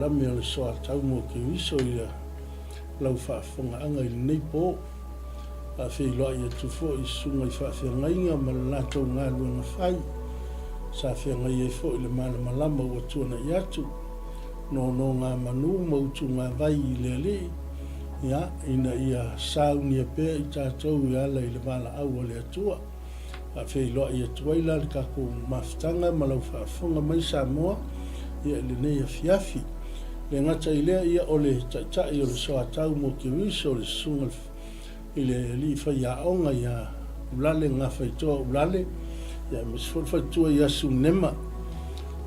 Lame o le soatau mo Keriso i lau faafofogaaga i lenei po. Faafeiloai atu foi i susuga i faafeagaiga ma le latou galuega fai sa feagai ai foi le malamalama ua tuanai atu. Nonogamanu ma utugavai i le Alii, ia, ina ia saunia pea i tatou e ala i le valaau a le Atua. Faafeiloai atu ai la le tatou mafutaga ma lau faafofoga mai Samoa ia i lenei afiafi. Le gata i lea ia o le Taitai o le Soatau mo Keriso le Susuga i le Alii Faiaoga ia Ulale Gafaitoa Ulale ia aemaise foi le faletua ia Sunema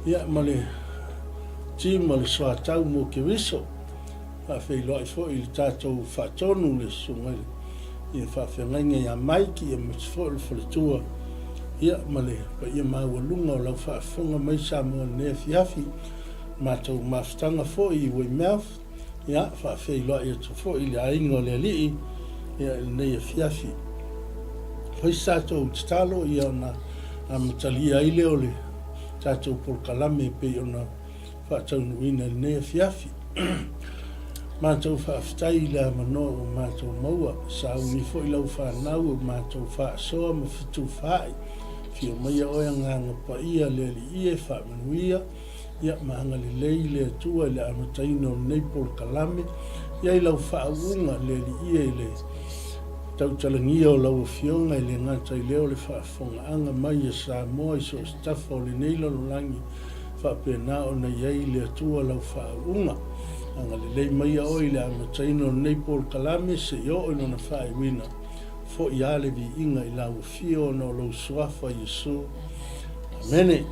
ia ma le team a le Soatau mo Keriso. Faafeiloai foi i le tatou faatonu le Susuga i le Faafeagaiga ia Mike aemaise foi o le faletua ia ma le paia maualuga o lau faafofoga mai Samoa i lenei afiafi. Matou mafutaga foi i Weymouth, ia faafeiloai atu foi i le aiga o le Alii ia i lenei afiafi. Fai se tatou tatalo ia ona amatalia ai lea o le tatou polokalame e pei ona faataunuuina i lenei afiafi. Matou faafetai i le avanoa ua matou maua, sauni foi lau fanau ua matou faasoa ma fetufaai. Afio maia oe Agaga Paia le Alii e faamanuia ia ma agalelei le Atua i le amataina o lenei polokalame. Ia i lau faauuga le Alii e i le tautalagia o lau Afioga e le gata i lea o le faafofogaaga mai a Samoa i so o se tafa o lenei lalolagi, Faapena ona i ai le Atua lau faauuga. Agalelei maia oe i le amataina o lenei polokalame seia oo i lona faaiuina. Foi lava le viiga i lau afio ona o lou Suafa Iesu. Amene.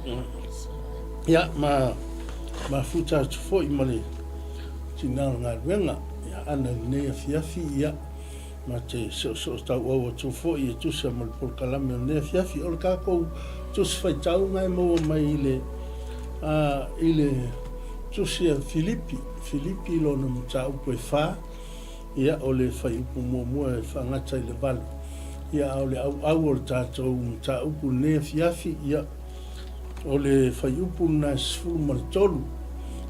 Ia, ma mafuta atu foi ma le tina o le galuega ia Ana i lenei afiafi, ia, Ma te soosoo tauau atu foi e tusa ma le polokalame o lenei afiafi. O le tatou tusi faitauga e maua mai i le, a, i le tusi a Filipi, Filipi lona mataupu e fa, ia, o le fuaiupu muamua e faagata i le 8. Ia, a o le auau o le tatou mataupu i lenei afiafi, ia, o le fuaiupu lena e 13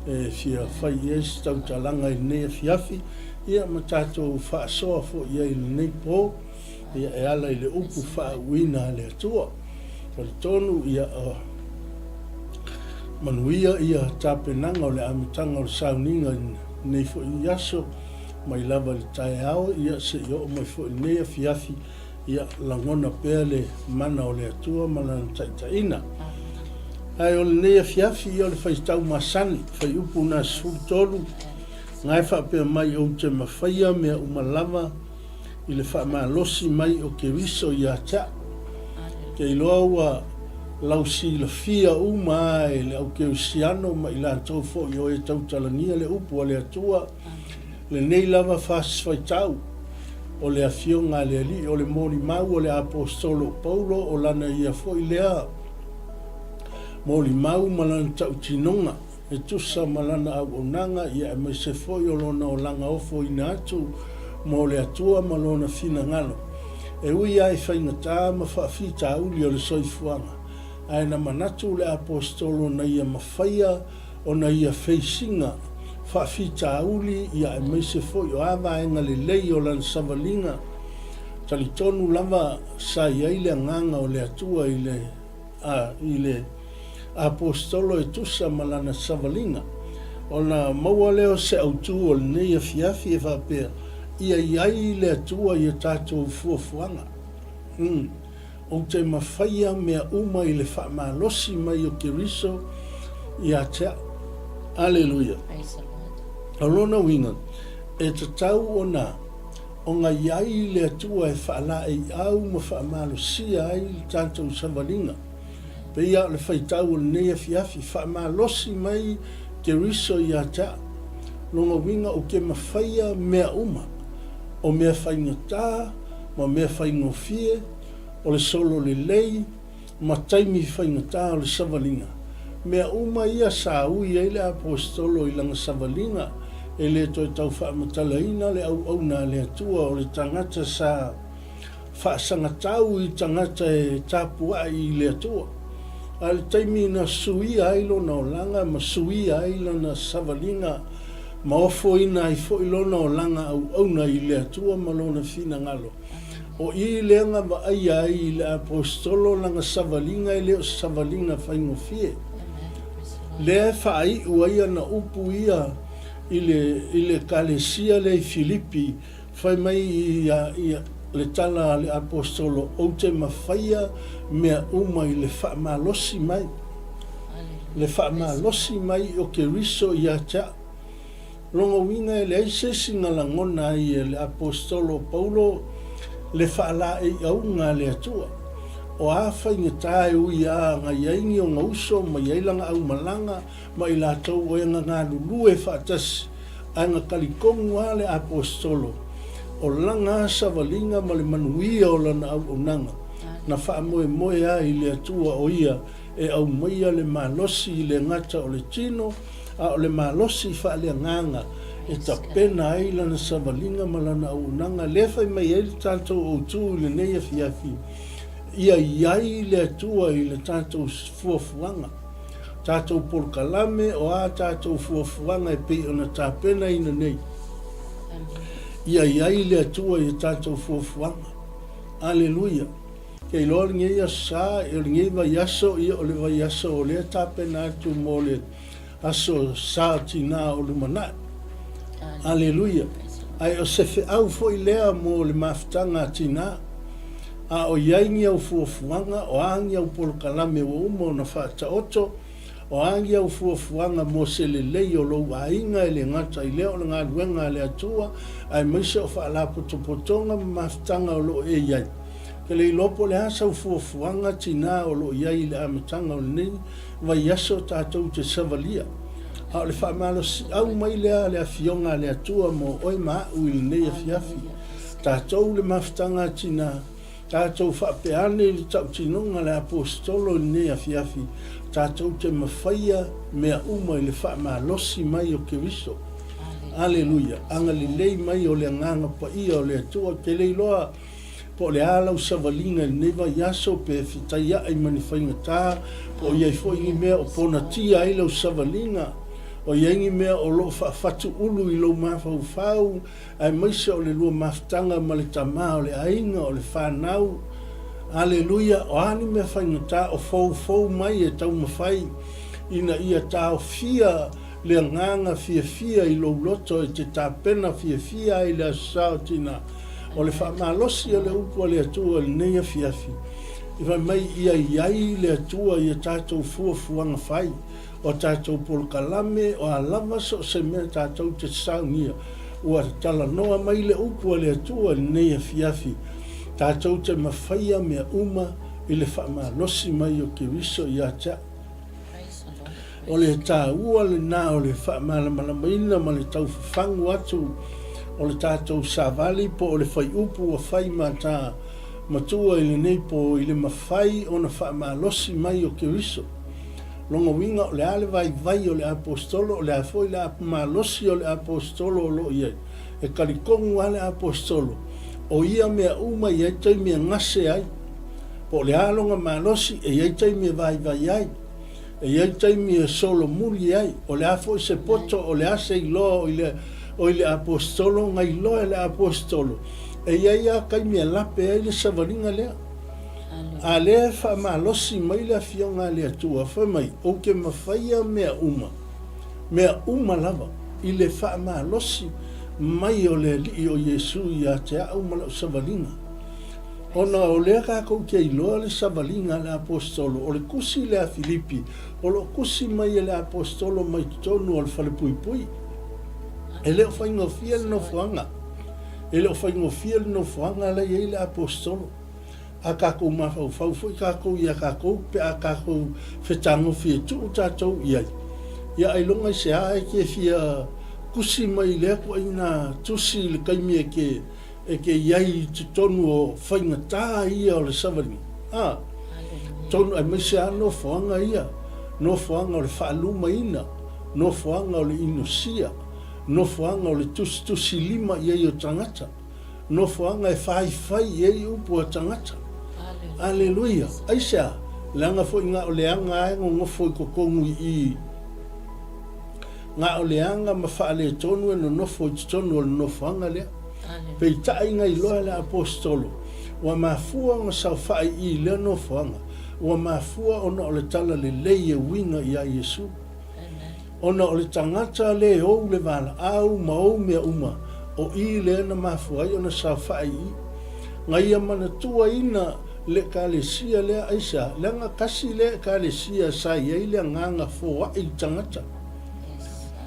e fia fai i ai se tautalaga i lenei afiafi. Ia ma tatou faasoa foi i ai i lenei po, ia e ala i le upu faauuina a le Atua. Talitonu ia manuia ia tapenaga o le amataga o le sauniga i lenei foi aso, mai lava i le taeao ia seia oo mai foi i lenei afiafi, ia lagona pea le mana o le Atua ma Lana taitaiina. Ae o lenei afiafi ia o le faitau masani, fuaiupu na 13, Na e faapea mai ou te mafaia mea uma lava i le faamalosi mai o Keriso ia te a'u. Ke iloa ua lausilafia uma a e le au Kerisiano ma i latou foi o e tautalagia le upu a le Atua, lenei lava fasi faitau o le Afioga a le Alii o le molimau o le Aposetolo o Paulo o lana ia foi lea molimau ma lana tautinoga. E tusa ma lana auaunaga, ia aemaise foi o lona olaga ofoina atu mo le Atua ma lona finagalo. E ui lava i faigata ma faafitauli o le soifuaga, ae na manatu le Aposetolo na ia mafaia ona ia feisiga faafitauli, ia aemaise foi o a vaega lelei o lana savaliga. Talitonu lava sa i ai le agaga o le Atua i le. A i le Aposetolo e tusa ma lana savaliga, ona maua lea o se autu o lenei afiafi e faapea, Ia i ai le Atua i a tatou fuafuaga. Umm, ou te mafaia mea uma i le faamalosi mai o Keriso ia te a'u. Aleluia! O lona uiga, e tatau ona Ona i ai le Atua e faalaeiau ma faamalosia ai le tatou savaliga. Pei lava o le faitau o lenei afiafi, faamalosi mai Keriso ia te a'u. Lona uiga ou te mafaia mea uma, o mea faigata ma mea faigofie, o le solo lelei, ma taimi faigata o le savaliga. Mea uma ia sa ui ai le Aposetolo i lana savaliga, e le toe tau faamatalaina le auauna a le Atua o le tagata sa faasagatau i tagata e tapuai i le Atua. A le taimi na suia ai lona olaga ma suia ai lana savaliga ma ofoina ai foi lona olaga auauna i le Atua ma Lona finagalo, o i lea na vaaia ai i le Aposetolo lana savaliga e le o se savaliga faigofie. Lea e faaiu ai ana upu ia i le, i le Ekalesia lea i Filipi, Fai mai ia, ia, le tala a le Aposetolo, Ou te mafaia mea uma i le faamalosi mai, le faamalosi mai o Keriso ia te a'u. Lona uiga e leai se isi na lagona ai e le Aposetolo o Paulo le faalaeiauga a le Atua. O a faigata e ui a na i ai ni ona uso ma i ai lana aumalaga, ma i latou o e na galulue faatasi, ae na talitonu lava le Aposetolo, o lana savaliga ma le manuia o lana auaunaga, na faamoemoe ai i le Atua o ia e aumaia le malosi i le gata o le tino, a o le malosi faaleagaga e tapena ai lana savaliga ma lana auaunaga. Lea e fai mai ai le tatou autu i lenei afiafi, Ia i ai le Atua i le tatou fuafuaga. tatou polokalame, o a tatou fuafuaga e pei ona tapenaina nei. Ia i ai le Atua i a tatou fuafuaga. Aleluia! Ke iloa lenei aso sa, o lenei vaiaso, ia o le vaiaso o lea tapena atu mo le aso sa tinā o lumanai. Aleluia! Ae o se feau foi lea mo le mafutaga a tinā. A o i ai ni au fuafuaga, o a ni au polokalame ua uma ona faataoto, o a ni au fuafuaga mo se lelei o lou aiga e le gata i lea o le galuega a le Atua, aemaise o faalapotopotoga ma mafutaga o lo o e i ai. Ke le iloa po o le a sau fuafuaga tinā o lo o i ai i le amataga o lenei vaiaso tatou te savalia. A o le faamalosiau mai lea a le Afioga a le Atua mo oe ma aʻu i lenei afiafi. Tatou le mafutaga a tinā, tatou faapea ane i le tautinoga a le Aposetolo i lenei afiafi, tatou te mafaia mea uma i le faamalosi mai o Keriso. Aleluia! Agalelei mai o le Agaga Paia o le Atua. Ou te le iloa po o le a lau savaliga i lenei vaiaso, pe fetaiaʻi ma ni faigata, po o i ai foi ni mea o ponatia ai lau savaliga, o i ai ni mea o lo o faafatuulu i lou mafaufau, aemaise o le lua mafutaga ma le tama o le aiga, o le fanau. Aleluia! O a ni mea faigata o foufou mai e taumafai ina ia taofia le agaga fiafia i lou loto e te tapena fiafia ai i le Aso Sa o Tina. O le faamalosi o le upu a le Atua i lenei afiafi, i fai mai ia i ai le Atua i a tatou fuafuaga fai. O a tatou polokalame, o a lava so o se mea tatou te saunia, ua talanoa mai le upu a le Atua i lenei afiafi, tatou te mafaia mea uma i le faamalosi mai o Keriso ia te a'u. O le taua lena o le faamalamalamaina ma le taufafagu atu o le tatou savali po o le faiupu ua fai ma ta matua i lenei po i le mafai ona faamalosi mai o Keriso. Lona uiga o le a le vaivai o le Aposetolo, o le a foi le malosi o le Aposetolo o lo o i ai. E talitonu lava le Aposetolo, o ia mea uma e i ai taimi e gase ai. Po o le a lona malosi, e i ai taimi e vaivai ai. E i ai taimi e solomuli ai. O le a foi se poto, o le a se iloa o i le, o i le Aposetolo, na iloa e le Aposetolo, e i ai lava taimi e lape ai le savaliga lea. A lea e faamalosi mai le Afioga a le Atua, fai mai, Ou te mafaia mea uma, mea uma lava, i le faamalosi mai o le Alii o Iesu ia te a'u ma la'u savaliga. Ona o lea tatou te iloa le savaliga a le Aposetolo, o le tusi lea a Filipi, o lo o tusi mai e le Aposetolo mai totonu o le falepuipui. E le o faigofie le nofoaga. E le o faigofie le nofoaga la e i ai le Aposetolo. A tatou mafaufau foi tatou ia tatou pe a tatou fetagofi e tuu tatou i ai, ia ailoga i se a e te fia tusi mai i lea tuaiga tusi i le taimi e te e te i ai i totonu o faigata ia o le savaliga. A, tonu aemaise a nofoaga ia, nofoaga o le faalumaina, nofoaga o le inosia, nofoaga o le tusitusilima i ai o tagata. Nofoaga e faifai i ai upu a tagata. Aleluia! Aisea? Leaga foi na o le aga lava e nonofo i totonu i i, na o le aga ma faaletonu e nonofo i totonu o le nofoaga lea. Peitai na iloa e le Aposetolo, ua mafua ona saofai i i lea nofoaga, ua mafua ona o le talalelei e uiga ia Iesu. Ona o le tagata le ou le valaau ma ou mea uma, o i lea na mafua ai ona saofai i i. Na ia manatuaina le Ekalesia lea aisea, leaga tasi lea Ekalesia sa i ai le agaga foai i tagata.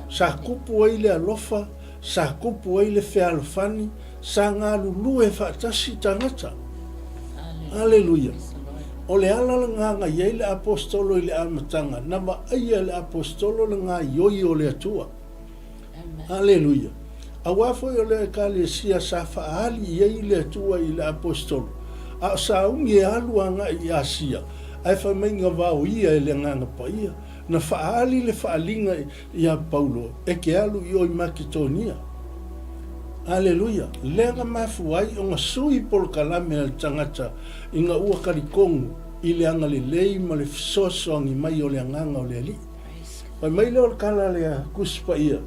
Sa tupu ai le alofa, sa tupu ai le fealofani, sa galulue faatasi tagata. Aleluia! O le ala lena na i ai le Aposetolo i le amataga, na vaaia e le Aposetolo le gaoioi o le Atua. Aleluia! Aua foi o le Ekalesia sa faaali i ai le Atua i le Aposetolo, a o sauni e alu agai i Asia, ae fai mai na vaoia e le Agaga Paia, na faaali le faaaliga Ia Paulo, e te alu i o i Maketonia. Aleluia! Lea na mafua ai ona sui polokalame a le tagata ina ua talitonu i le agalelei ma le fesoasoani mai o le Agaga o le Alii. Fai mai lea o le tala lea, Tusi Paia,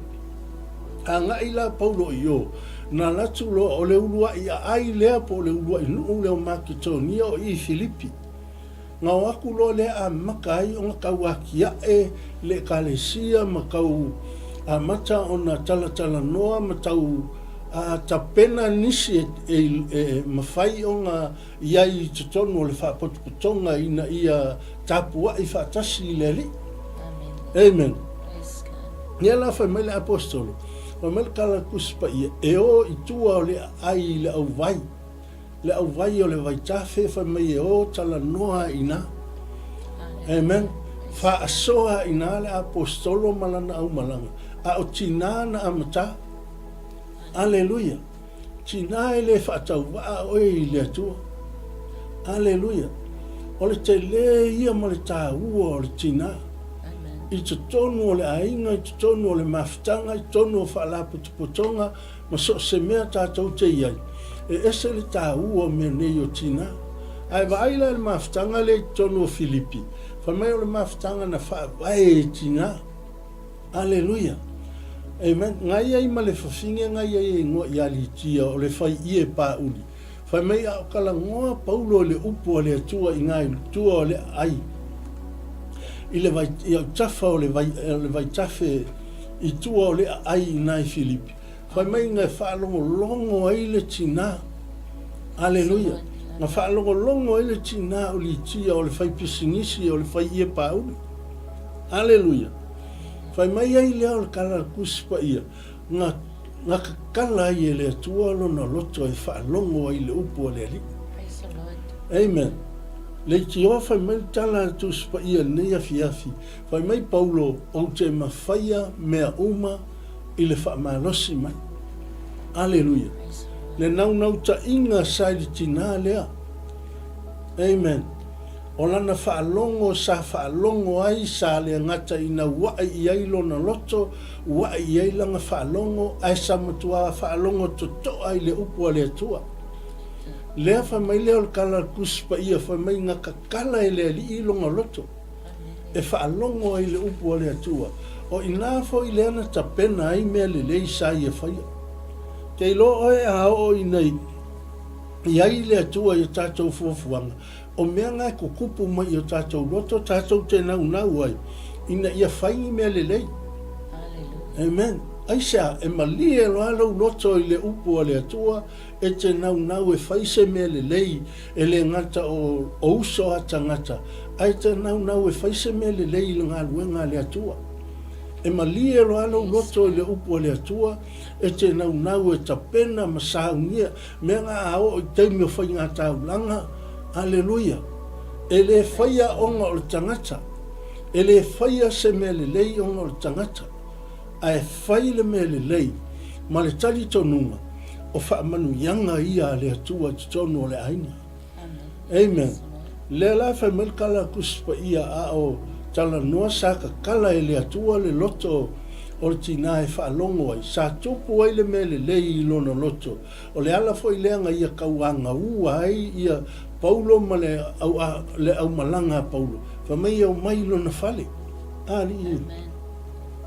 Agai la Paulo i o, na alu atu loa o le uluai aai lea po o le uluai nuu lea o Maketonia o i Filipi. Na o atu loa lea amata ai ona tau atiae le Ekalesia ma tau amata ona talatalanoa ma tau tapena nisi e mafai ona i ai i totonu o le faapotopotoga ina ia tapuai faatasi i le Alii. Amen. Ia la fai mai le Aposetolo, fai mai le tala a le Tusi Paia, e o i tua o le aai i le auvai. Le auvai o le vaitafe fai mai e o talanoa ai ina. Amen. Faasoa ai ina le Aposetolo ma lana aumalaga, a o tina na amata. Aleluia. Tina e le faatauvaa oe i le Atua. Aleluia. O le tele ia ma le taua o le tina. I totonu o le aiga, i totonu o le mafutaga, i totonu o faalapotopotoga, ma so o se mea tatou te i ai, e ese le taua o mea nei o tina. Ae vaai la i le mafutaga lea i totonu o Filipi, fai mai o le mafutaga na faavae e tina. Aleluia! Amen. Na i ai ma le fafine na i ai e igoa ia Litia o le fai ie pāuli. Fai mai a o talanoa Paulo i le upu a le Atua i nā i tua o le aai i le vai, i autafa o le vai, o le vaitafe i tua o le aai i nā i Filipi. Fai mai na e faalogologo ai le tinā. Aleluia. Na faalogologo ai le tinā o Litia o le fai pisinisi o le fai ie pāuli. Aleluia. Fai mai ai lea o le tala a le Tusi Paia, na, na tatala ai e le Atua lona loto e faalogo ai i le upu a le Alii. Praise the Lord. Amen. Leitioa fai mai le tala a le Tusi Paia i lenei afiafi, fai mai Paulo, Ou te mafaia mea uma i le faamalosi mai. Aleluia. Le naunautaiga sa i le tinā lea. Amen. O lana faalogo sa faalogo ai sa le gata ina uaʻi i ai lona loto, uaʻi i ai lana faalogo, ae sa matuā faalogo totoʻa i le upu a le Atua. Lea fai mai lea o le tala a le Tusi Paia, fai mai na tatala e le Alii lona loto e faalogo ai i le upu a le Atua. O inā foi lea na tapena ai mea lelei sa ia faia. Ke iloa oe a oo ina i ai le Atua i a tatou fuafuaga, O mea na e tutupu mai i o tatou loto, tatou te naunau ai ina ia fai ni mea lelei. Amen. Aisea? E malie loa lou loto i le upu a le Atua, e te naunau e fai se mea lelei, e le gata o uso a tagata, ae te naunau e fai se mea lelei i le galuega a le Atua. E malie loa lou loto i le upu a le Atua, e te naunau e tapena ma saunia, Mea na a oo i taimi o faigataulaga, aleluia, e le faia ona o le tagata, e le faia se mea lelei ona o le tagata, ae fai le mea lelei ma le talitonuga o faamanuiaga ia a le Atua i totonu o le aiga. Amen. Lea la fai mai le tala a Tusi Paia a o talanoa sa tatala e le Atua le loto o le tinā e faalogo ai, sa tupu ai le mea lelei i lona loto. O le ala foi lea na ia tauagaua ai ia Paulo ma le au, le aumalaga a Paulo, fai mai e omai i lona fale. A, alii,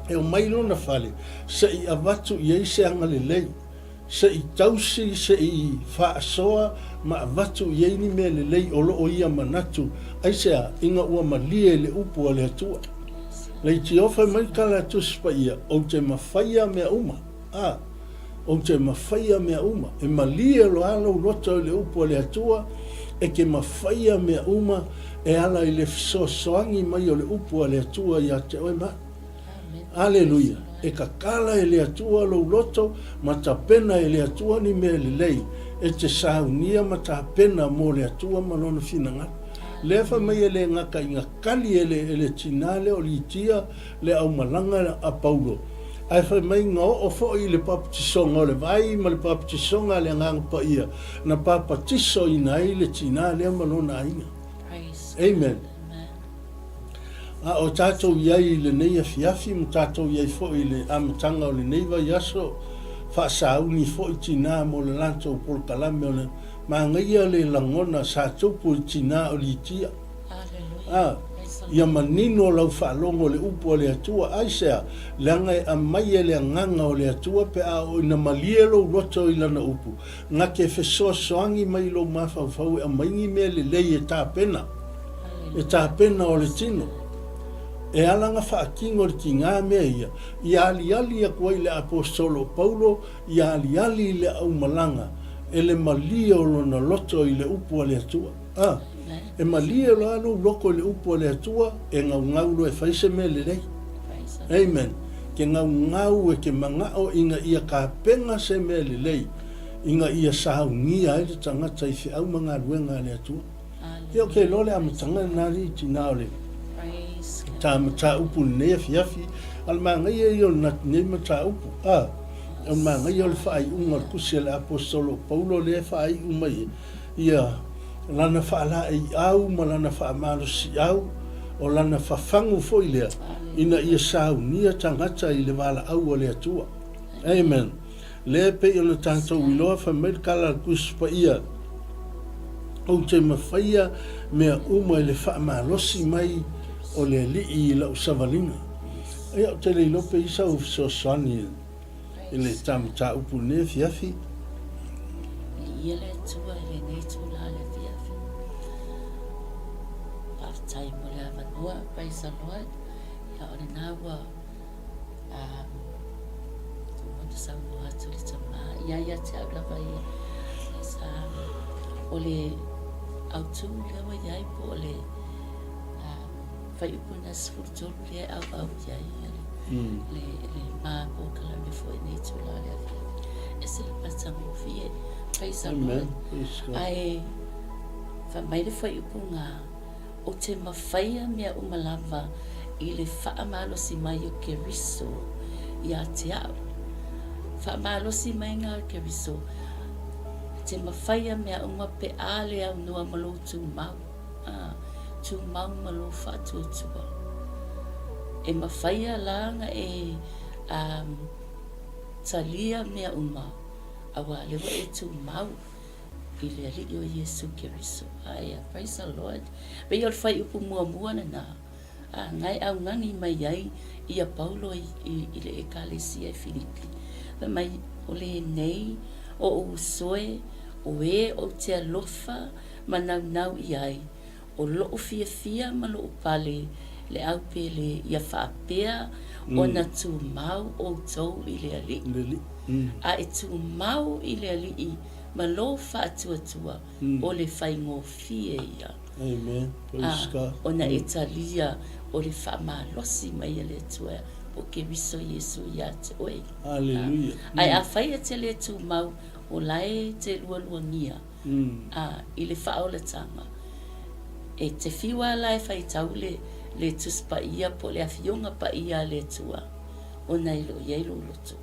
e omai i lona fale, se i avatu i ai se agalelei. Se i tausi, se i faasoa ma avatu i ai ni mea lelei o lo o ia manatu, aisea, ina ua malie le upu a le Atua. Leitio fai mai le tala a Tusi Paia, Ou te mafaia mea uma. A, ou te mafaia mea uma. E malie loa lou loto i le upu a le Atua, e te mafaia mea uma e ala i le fesoasoani mai o le upu a le Atua ia te oe ma au. Aleluia! E kakala e le Atua lou loto ma tapena e le Atua ni mea lelei e te saunia ma tapena mo le Atua ma Lona finagalo. Lea fai mai e le gata ina kali e le, e le tinā lea o Litia le aumalaga a Paulo, ae fai mai na oo foi i le papatisoga o le vai ma le papatisoga a le Agaga Paia na papatisoina ai le tinā lea ma lona aiga. Amen. A o tatou i ai i lenei afiafi ma tatou i ai foi i le amataga o lenei vaiaso, faasauni foi tinā mo le latou polokalame o le manaia le lagona sa tupu i tinā o Litia. A, ia manino lau faalogo i le upu a le Atua. Aisea? Leaga e aumai e le Agaga o le Atua pe a oo ina malie lou loto i Lana upu, Na te fesoasoani mai i lou mafaufau e aumai ni mea lelei e tapena, e tapena o le tino. E ala na faatino le tiga mea ia, ia aliali atu ai le Aposetolo o Paulo, ia aliali i le aumalaga e le malie o lona loto i le upu a le Atua. A, e malie loa lou loto i le upu a le Atua, e gaugau loa e fai se mea lelei. Amen. Ke gaugau e ke manao ina ia tapena se mea lelei, ina ia saunia ai le tagata i feau ma galuega a le Atua. Ia o ke iloa le amataga lena alii tina o le ta mataupu i lenei afiafi, a o le manaia ia o lenei mataupu, a, o le manaia o le faaiuga o le tusi a le Aposetolo o Paulo lea e faaiu mai ai, ia lana faalaeiau ma lana faamalosiau, o lana fafagu foi lea, ina ia saunia tagata i le valaau a le Atua. Amen. Lea e pei ona tatou iloa, fai mai le tala a le Tusi Paia, Ou te mafaia mea uma i le faamalosi mai o le Alii i lau savaliga. Ia, ou te le iloa pe i ai sau fesoasoani i le ta mataupu i lenei afiafi. Viia le Atua i lenei itula i le afiafi. Faafetai mo le avanoa, praise the Lord. Ia, o lena ua um, uma ona saunoa atu le tamā, ia ia te au lava ia. Yes, um, o le autū lea ua i ai po o le um, Fuaiupu lena 13 lea e auau i ai le, mm. le, le ma polokalame foi nei itula o le afiafi. Ese le matagofie. Praise the Lord. Ae fai mai le fuaiupu ngā, o te mafaia mea uma lava i le whaamalosi mai o Keriso ia te au. Whaamalosi mai ngā Keriso, te mafaia mea uma pe a le au noa ma lou tūmau. Ā, tūmau ma lou faatuatua. E mafaia la na e, ā, talia mea uma, auā lea ua e tūmau i le Alii o Iesu Keriso. Aia, praise the Lord. Pei o le fuaiupu muamua lena, ā, na e augani mai ai ia Paulo i, i, i le ʻEkalesia i Filipi. Fai mai, O lenei oʻu usoe, o ē ou te alofa ma naunau i ai, o loʻu fiafia ma loʻu pale le au pele ia faapea ona tumau ʻoutou i le Alii, a e tumau i le Alii ma lou faatuatua, o le faigofie ia, a ona e talia o le faamalosi mai a le Atua o Keriso Iesu iā te oe. Ae afai e te le tumau, o la e te lualuagia. Ā, i le faaolataga, e te whiu a la e faitau le, le Tusi Paia po o le Afioga Paia a le Atua, ona e le o i ai lou loto.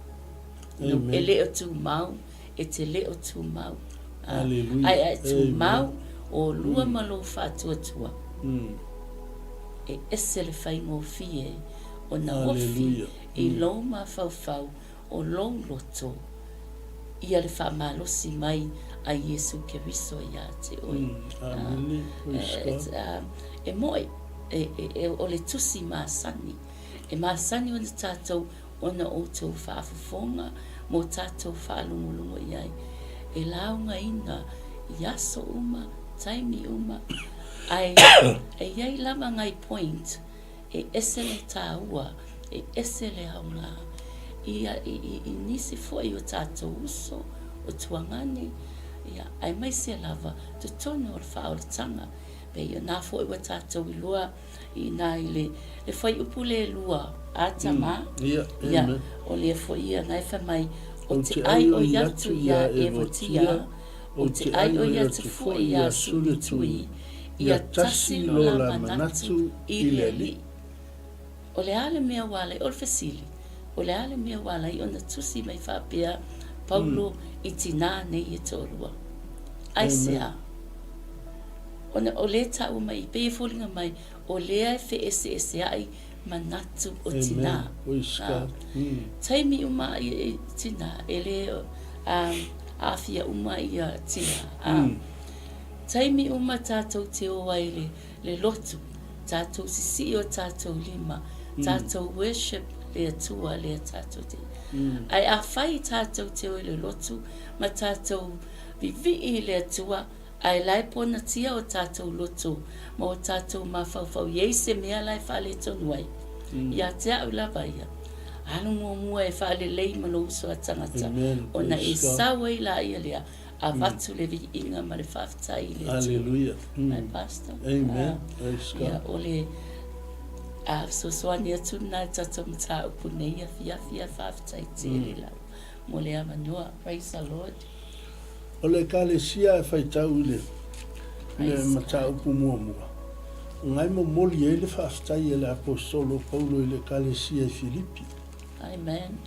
No, e le o tumau, e te le o tumau. Ā, ae a e tumau, o lua ma lou faatuatua, e ese le faigofie ona ofi. i lou mafaufau o lou loto ia le faamalosi mai a Iesu Keriso ia te oe. E moe, o le tusi masani. E masani ona tatou ona outou faafofoga mo tatou faalogologo i ai. E laugaina i aso uma, taimi uma, ae e i ai lava nai point E ese le tāua, e ese le aoga ia i nisi foi o tātou uso, o tuagane, ia, aemaise lava totonu o le faaolataga. Pei o nā foi ua tātou iloa i nā i le, le fuaiupu le lua a Tamā, ia, o lea foi ia na e fai mai, o te ai oi atu iā Evotia, o te ai oi atu foi iā Sunutui, Ia tasi lo la manatu i le Alii. O le a le mea ua ala ai, o le fesili, o le a le mea ua ala ai ona tusi mai faapea Paulo i tinā nei e toalua? Aisea? Ona o lea e taua mai, pei e foliga mai, o lea e feeseeseai manatu o tinā. Taimi uma i tinā, e le aafia uma ia tinā. Taimi uma tātou te o ai le, le lotu, tātou sisii o tātou lima, tātou worship le Atua lea tātou te. Ae afai tātou te o i le lotu ma tātou vivii i le Atua, ae la e ponatia o tātou loto ma o tātou mafaufau i ai se mea la e faaletonu ai, ia te au lava ia, alu muamua e faalelei ma lou uso a tangata, ona e sau ai laia lea, Avatu le viiga ma le faafetai i le Atua. Hallelujah. My pastor. Amen. Praise God. Ia, o le a fesoasoani atu lena i tatou mataupu nei afiafi ae faafetai tele lava mo le avanoa. Praise the Lord. O le Ekalesia e faitau i le le mataupu muamua, na e momoli ai le faafetai a le Aposetolo o Paulo i le Ekalesia i Filipi. Amen.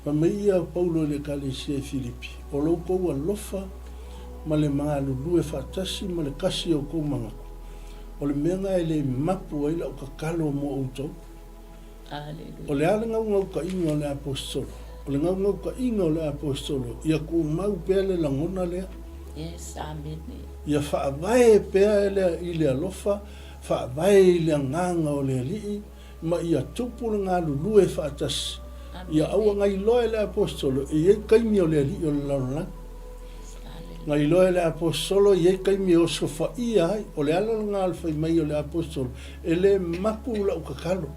Fai mai ia Paulo i le Ekalesia i Filipi, O lo outou alofa ma le magalulue faatasi ma le kasi o outou manatu, o le mea na e le mapu ai lau tatalo mo outou. O le a le naunautaiga o le Aposetolo? O le naunautaiga o le Aposetolo, ia tumau pea le lagona lea. Yes, amene. Ia faavae pea i le alofa, faavae i le agaga o le Alii, ma ia tupu le galulue faatasi, ia aua na iloa e le Aposetolo e i ai taimi o le alii o le lalolagi. Na iloa e le Aposetolo e i ai taimi e osofaia ai. O le ala lena o le fai mai o le Aposetolo, E le mapu lau tatalo,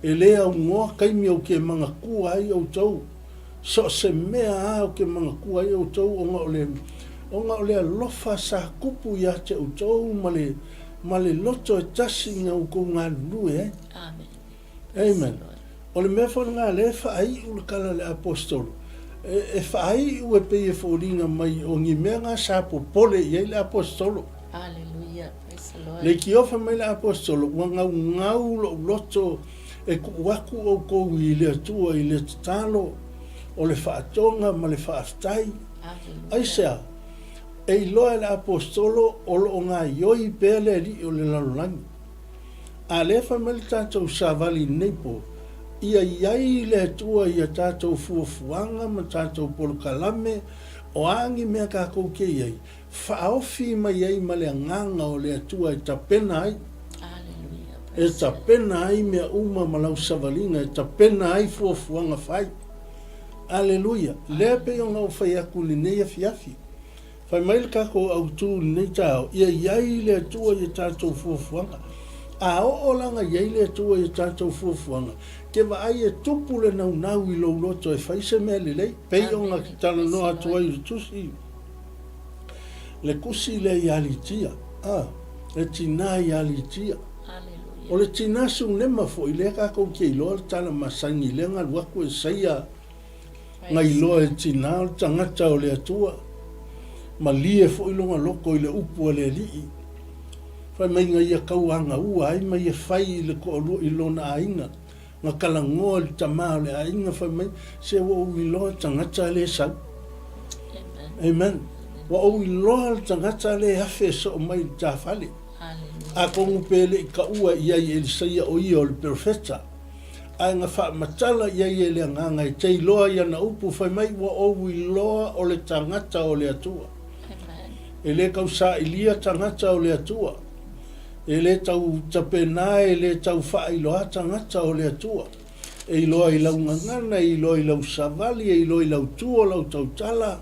e le aunoa taimi ou te manatua ai outou, so o se mea lava ou te manatua ai outou ona o le, ona o le alofa sa tupu ia te outou ma le, ma le loto e tasi na outou galulue ai. Amen. Amen. O le mea foi lena lea e faaiu le tala a le Aposetolo, e, e faaiu e pei e foliga mai o ni mea na sa popole i ai le Aposetolo. Hallelujah. Praise the Lord. Leitioa fai mai le Aposetolo, ua naunau lou loto e tuu atu outou i le Atua i le tatalo o le faatoga ma le faafetai. Aisea? E iloa e le Aposetolo o lo o gaioi pea le alii o le lalolagi. A lea fai mai le tatou savali i lenei po, ia i ai le Atua i a tatou fuafuaga ma tatou polokalame, o a ni mea tatou te i ai, faaofi mai ai ma le agaga o le Atua e tapena ai. E tapena ai mea uma ma lau savaliga, e tapena ai fuafuaga fai. Aleluia! Lea pei ona ou fai atu i lenei afiafi. Fai mai le tatou autu i lenei taeao, ia i ai le Atua i a tatou fuafuaga. A oo la na i ai le Atua i a tatou fuafuaga, ke vaai e tupu le naunau i lou loto e fai se mea lelei, pei ona talanoa atu ai i le tusi, le tusi lea ia Litia, a, le tinā ia Litia. O le tinā Sunema foi, lea tatou te iloa le tala masani lea na alu atu e saia na iloa e tinā o le tagata o le Atua, malie foi lona loto i le upu a le Alii, fai mai na ia tauagaua ai ma ia fai i le toalua i lona aiga. Na talanoa le tama o le aiga fai mai, se ua ou iloa le tagata lea e sau. Amen. Ua ou iloa le tagata lea e afe e soo mai i le tafale. Atonu pe le i taua i ai e Elisaia o ia o le perofeta. Ae na faamatala i ai e le Agaga e te iloa i ana upu, fai mai, Ua ou iloa o le tagata o le Atua. E le tau sailia tagata o le Atua. E le tau tapena, e le tau faailoa tagata o le Atua. E iloa i lau gagana, e iloa i lau savali, e iloa i lau tu o lau tautala,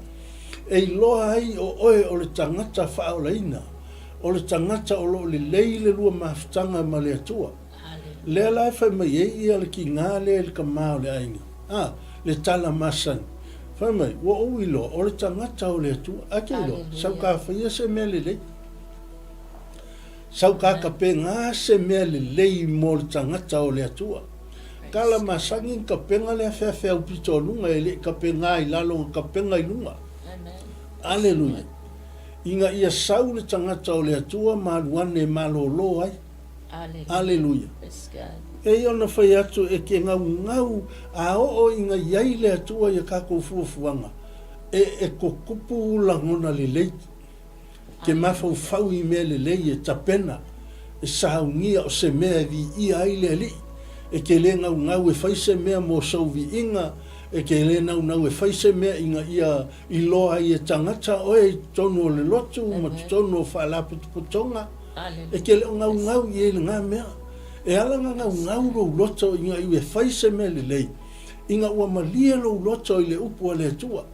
e iloa ai o oe o le tagata faaolaina, o le tagata o lo o lelei le lua mafutaga ma le Atua. Lea la e fai mai ai ia le kigā lea i le kamā o le aiga, a, le tala masani. Fai mai, ua ou iloa, o le tagata o le Atua. A ke iloa, sau ka faia se mea lelei. Sau ka kapegā se mea lelei mo le tagata o le Atua. Tala masani ni kapega le afeafeau pito o luga, e le i kapegā i lalo na kapega i luga. Aleluia. Ina ia sau le tagata o le Atua ma alu ane e malōlō ai. Aleluia. Pei ona fai atu e ke gaugau a oo ina iai le Atua ia kakou fuafuaga, e e kokupu lagona lelei. Ke mafaufau i mea lelei e tapena, e saunia o se mea e viia ai le Alii. E ke le gaugau e fai se mea mo sou viiga, e ke le naunau e fai se mea ina ia iloa ai e tagata oe i totonu o le lotu ma totonu o faalapotopotoga. E ke le o gaugau i ai lena mea. E ala na gaugau lou loto ina iu e fai se mea lelei, ina ua malie lou loto i le upu a le Atua.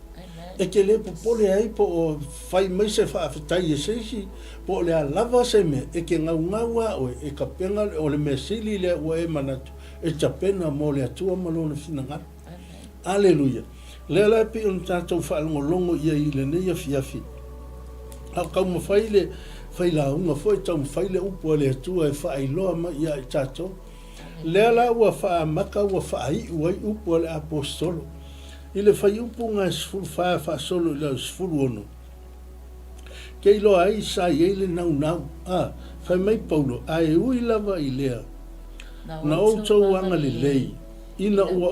E ke le popole ai po o fai mai se faafetai e se isi, po o le a lava se mea, e ke gaugau a oe, e kapena o le mea sili lea ua e manatu e tapena mo le Atua ma Lona finagalo. Aleluia! Lea la e pei ona tatou faalogologo i ai i lenei afiafi, a o taumafai le failauga foi, taumafai le upu a le Atua e faailoa mai ia i tatou. Lea la ua faaamata ua faaiu ai upu a le Aposetolo. I le fuaiupu ga 14 faasolo i le 16, ke iloa ai sa i ai le naunau, a, fai mai Paulo, ae ui lava i lea, na outou agalelei, Ina ua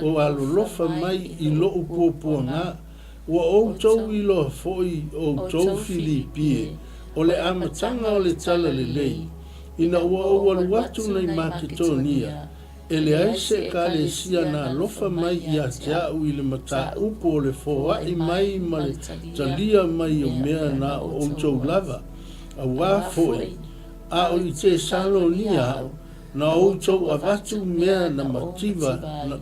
ou alolofa mai i loʻu puapuaga, ua outou iloa foi outou Filipi e, o le amataga o le Talalelei, ina ua ou alu atu nei Maketonia, e leai se Ekalesia na alofa mai ia te a'u i le mataupu o le foaʻi mai ma le talia mai o mea na outou lava, auā foi, a o i Tesalonia a'u, Na outou avatu mea na mativa na.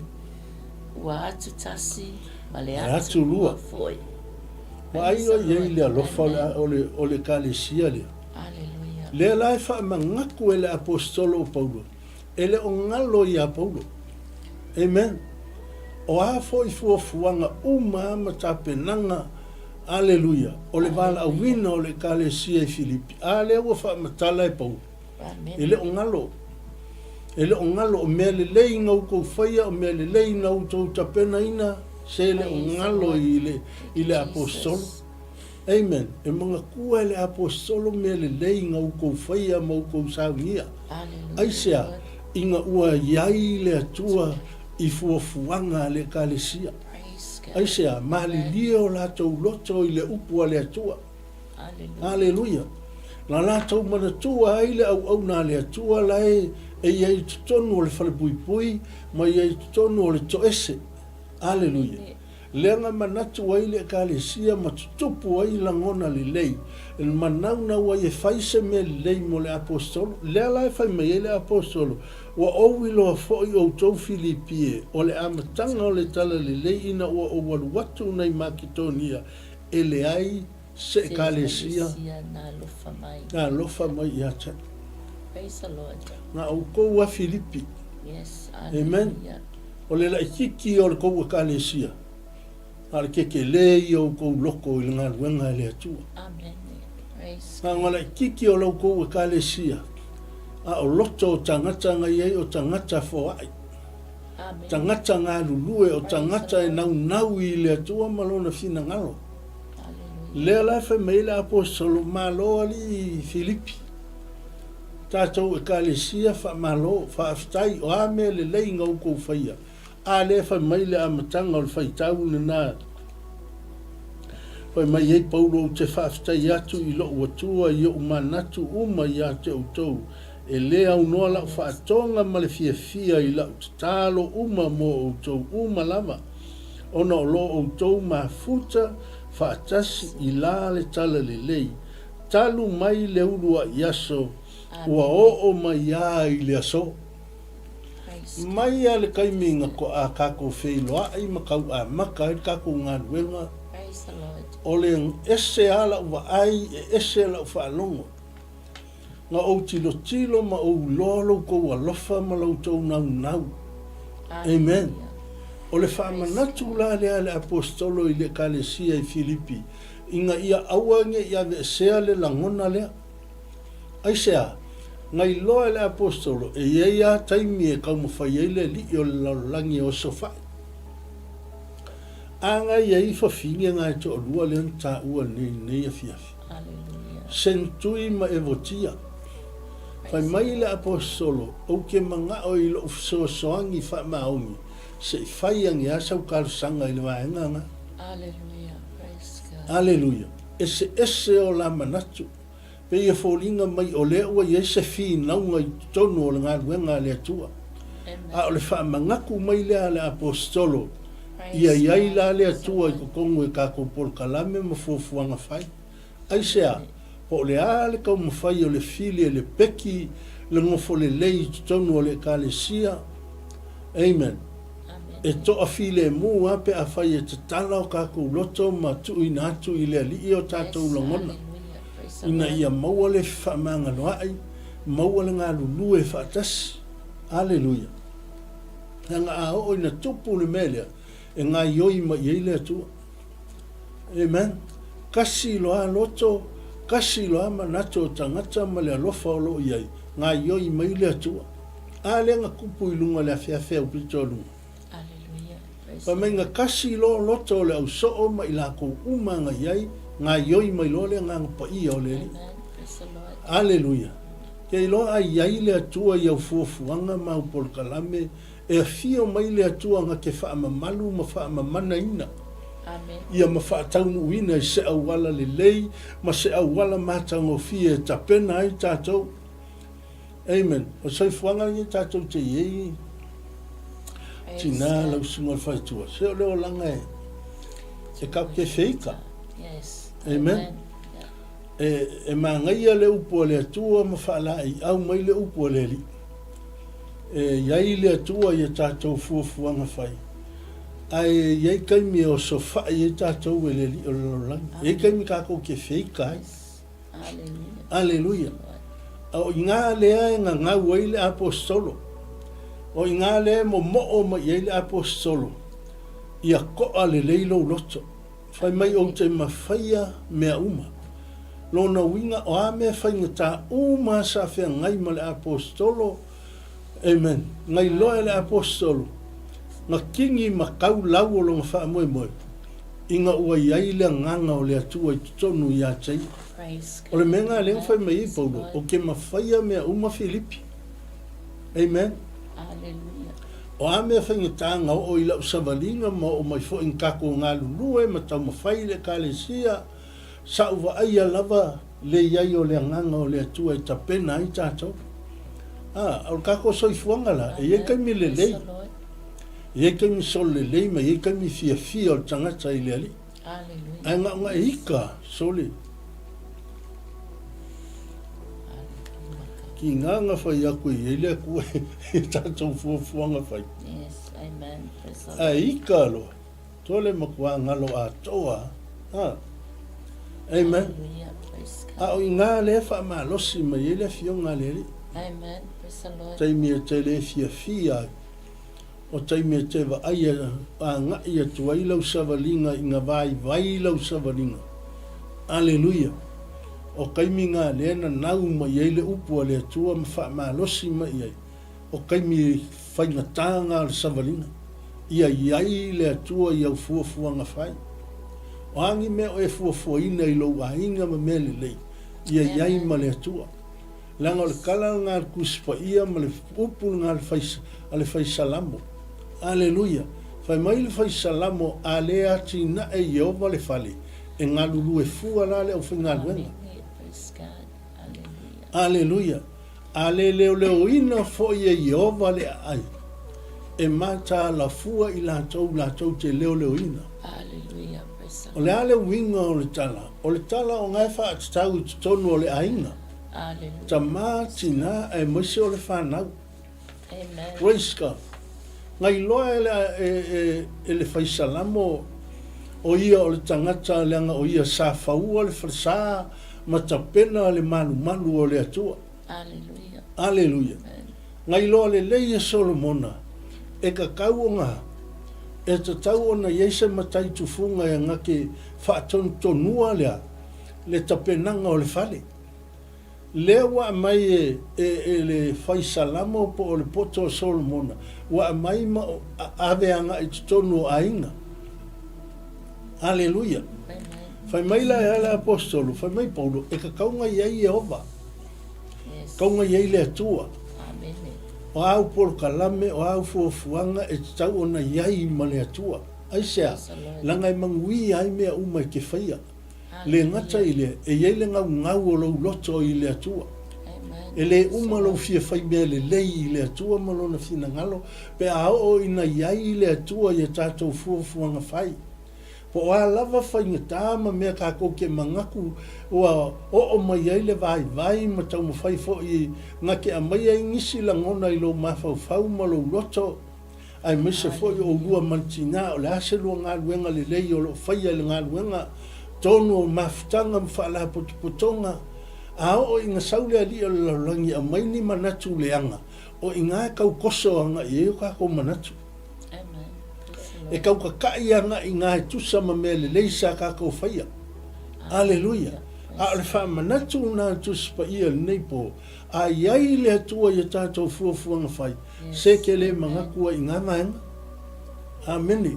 Ua atu tasi ma le atu lua foi. Ua ai oi ai le alofa o le o le Ekalesia lea. Aleluia. Lea la e faamagaku e le Aposetolo o Paulo, e le o galo ia Paulo. Amen. O a foi fuafuaga uma ma tapenaga, aleluia, o le valaauina o le Ekalesia i Filipi, a lea ua faamatala e Paulo. E le o galo. E le o galo, o mea lelei na outou faia, o mea lelei na outou tapenaina, se le o galo i le, i le aposetolo. Amen. E manatua e le aposetolo mea lelei na outou faia ma outou saunia. Aisea? Ina ua iai le Atua i fuafuaga a le Ekalesia. Aisea? Malilie o latou loto i le upu a le Atua. Aleluia! Na latou manatua ai le auauna a le Atua la e i ai i totonu o le falepuipui ma i ai i totonu o le toese. Aleluia! Lea na manatu ai le Ekalesia ma tutupu ai lagona lelei, e manaunau ai e fai se mea lelei mo le Aposetolo. Lea la e fai mai ai le Aposetolo, Ua ou iloa foi outou Filipi e, o le amataga o le Talalelei ina ua ou alu atu nei Maketonia, e leai se Ekalesia na alofa mai ia te Na outou a Filipi. Amen. O le laititi o le tou Ekalesia, a o le kekelē ia o outou loko i le galuega a le Atua. Na o laititi o la outou Ekalesia, a o loto o tagata na i ai o tagata foai. Tagata galulue, o tagata e naunau i le Atua ma Lona finagalo. Lea la e fai mai ai le Aposetolo, Malo alii Filipi, tatou Ekalesia faamalo, faafetai, o a mea lelei na outou faia? A lea e fai mai le amataga o le faitau lena, fai mai ai Paulo, Ou te faafetai atu i lou Atua i ou manatu uma ia te outou, E lē aunoa la'u faatoga ma le fiafia i la'u tatalo uma mo outou uma lava, ona o lo outou mafuta faatasi i la le talalelei, talu mai le ulua'i aso ua oo mai a i le aso. Mai a le taimi na to'a tatou feiloa'i ma tau'amata ai le tatou galuega, o le ese a la'u vaai e ese la'u faalogo. Na ou tilotilo ma ou iloa lo outou alofa ma lo outou naunau. Amen. O le faamanatu la lea a le Aposetolo i le Ekalesia i Filipi, ina ia aua ne i aveesea le lagona lea. Aisea? Na iloa e le Aposetolo e i ai lava taimi e taumafai ai le alii o le lalolagi e osofai. A na i ai fafine na e toalua lea na taua nei i lenei afiafi. Sentui ma Evotia. Fai mai le Aposetolo, Ou te manao i lou fesoasoani faamaoni, se i fai ane a sau talosaga i le vaega na. Aleluia! Eseese o la manatu. Pei e foliga mai o lea ua i ai se finauga i totonu o le galuega a le Atua. A o le faamanatu mai lea a le Aposetolo, ia i ai la le Atua i totonu e tatou polokalame ma fuafuaga fai. Aisea? Po o le a le taumafai o le fili e le peki le nofo lelei i totonu o le Ekalesia? Amen. E toafilemu lava pe afai e tatala o tatou loto ma tuuina atu i le Alii o tatou lagona, ina ia maua le fefaamagaloa'i, maua le galulue faatasi. Aleluia! Leaga a oo ina tupu le mea lea, e gaioi mai i ai le Atua. Amen. Kasi loa loto, kasi loa manatu o tagata ma le alofa o lo o i ai, gaioi mai le Atua. A lea na tupu i luga o le afeafe aupito o luga. Fai mai na kasi loa loto o le ausoo ma i lakou uma na i ai, gaioi mai loa le Agaga Paia o le Alii. Aleluia. Ke iloa a i ai le Atua i au fuafuaga ma au polokalame, E afio mai le Atua na te faamamalu ma faamamanaina ia ma faataunuuina i se auala lelei ma se auala matagofie e tapena ai tatou. Amen. O le soifuaga lenei tatou te i ai, tina lau susuga i le faletua, se o le olaga e, e tatou te feita. Amen. E, e manaia le upu a le Atua ma faalaeiau mai le upu a le Alii. E i ai le Atua i a tatou fuafuaga fai, ae i ai taimi e osofai ai tatou e le Alii o le lalolagi. E i ai taimi tatou te feita ai. Aleluia. A o iga lea e gagau ai le Aposetolo. O iga lea e momoo mai i ai le Aposetolo, ia toa lelei lou loto. Fai mai ou te mafaia mea uma. Lona uiga, o a mea faigata uma sa feagai ma le Aposetolo, amen, na iloa e le Aposetolo, na kini ma kau lau o lona faamoemoe, ina ua i ai le Agaga o le Atua i totonu ia te ia. O le mea lena lea na fai mai ai Paulo, ou te mafaia mea uma Filipi. Amen. O a mea faigata na oo i lau savaliga ma oo mai foi na tatou galulue ma taumafai i le Ekalesia, sa ou vaaia lava le i ai o le Agaga o le Atua e tapena ai tatou. A, o le tatou soifuaga la, e i ai taimi lelei, e i ai taimi solo lelei ma e i ai taimi fiafia o le tagata i le Alii. Ae na ona e ika, sole. Ki ngā nga whai aku i ai le Atua i tatou fuafuaga fai. Yes, amen. Praise the Lord. Ae ika loa, tole makuā ngalo atoa. Ha. Amen. Hallelujah. Praise God. A o i ngā le whaamalosi mai ai le afioga a le Alii. Amen. Praise the Lord. Taimi e te le fiafia ai. O taimi e te vaai agaʻi atu ai lau savaliga i nga vaivai lau savaliga. Aleluia! O taimi nga lea na nau mai ai le upu a le Atua ma faamalosi mai ai, o taimi faigata nga o le savaliga, ia i ai le Atua i au fuafuaga fai. O a ni mea o e fuafuaina i lou aiga ma mea lelei, ia i ai ma le Atua. Leaga o le tala lena a le Tusi Paia ma le upu lena a le Fai Salamo. Aleluia! Fai mai le Fai Salamo, A le atinae Ieova le fale, e galulue fua la le aufaigaluega. Aleluia! A le leoleoina foi e Ieova le aai, e mataala fua i latou latou te leoleoina. O le a le uiga o le tala? O le tala o nga e faatatau i totonu o le aiga, tama, tina aemaise o le fanau. Praise God. Na iloa e le, e, e, e le fai salamo o ia o le tagata leaga o ia sa faua le falesa ma tapena le malumalu o le Atua. Aleluia. Aleluia. Na iloa lelei e Solomona e tatau ona e tatau ona i ai se matai tufuga e gake faatonutonua lea le tapenaga o le fale. Lea ua aumai e, e, e le fai Salamo po o le poto o Solomona, ua aumai ma ave agai i totonu o aiga. Aleluia. Fai mai la e le Aposetolo, fai mai Paulo, e tatau ona i ai Ieova. Tatau ona i ai le Atua. O āu polokalame, o āu fuafuaga e tatau ona i ai ma le Atua. Aisea? Leaga e manuia ai mea uma e te faia. Le gata i lea, e i ai le gaugau o lou loto i le Atua. E le uma lou fia fai mea lelei i le Atua ma Lona finagalo pe a oo ina i ai le Atua i a tatou fuafuaga fai. Po o a lava faigata ma mea tatou te manatu ua oo mai ai le vaivai ma taumafai foi na te aumai ai nisi lagona i lou mafaufau ma lou loto, aemaise foi o oulua ma le tina, o le a se lua galuega lelei o lo o faia i le galuega tonu o mafutaga ma faalapotopotoga, a oo ina sau le alii o le lalolagi e aumai ni manatu leaga, o i ina e tau koso agai ai o tatou manatu. E tau kakaʻi agai i ina e tusa ma mea lelei sa tatou faia. Aleluia! A o le faamanatu lena a le Tusi Paia i lenei po, a i ai le Atua i a tatou fuafuaga fai, Se ke le manatu ai i ngā vaega. Amene.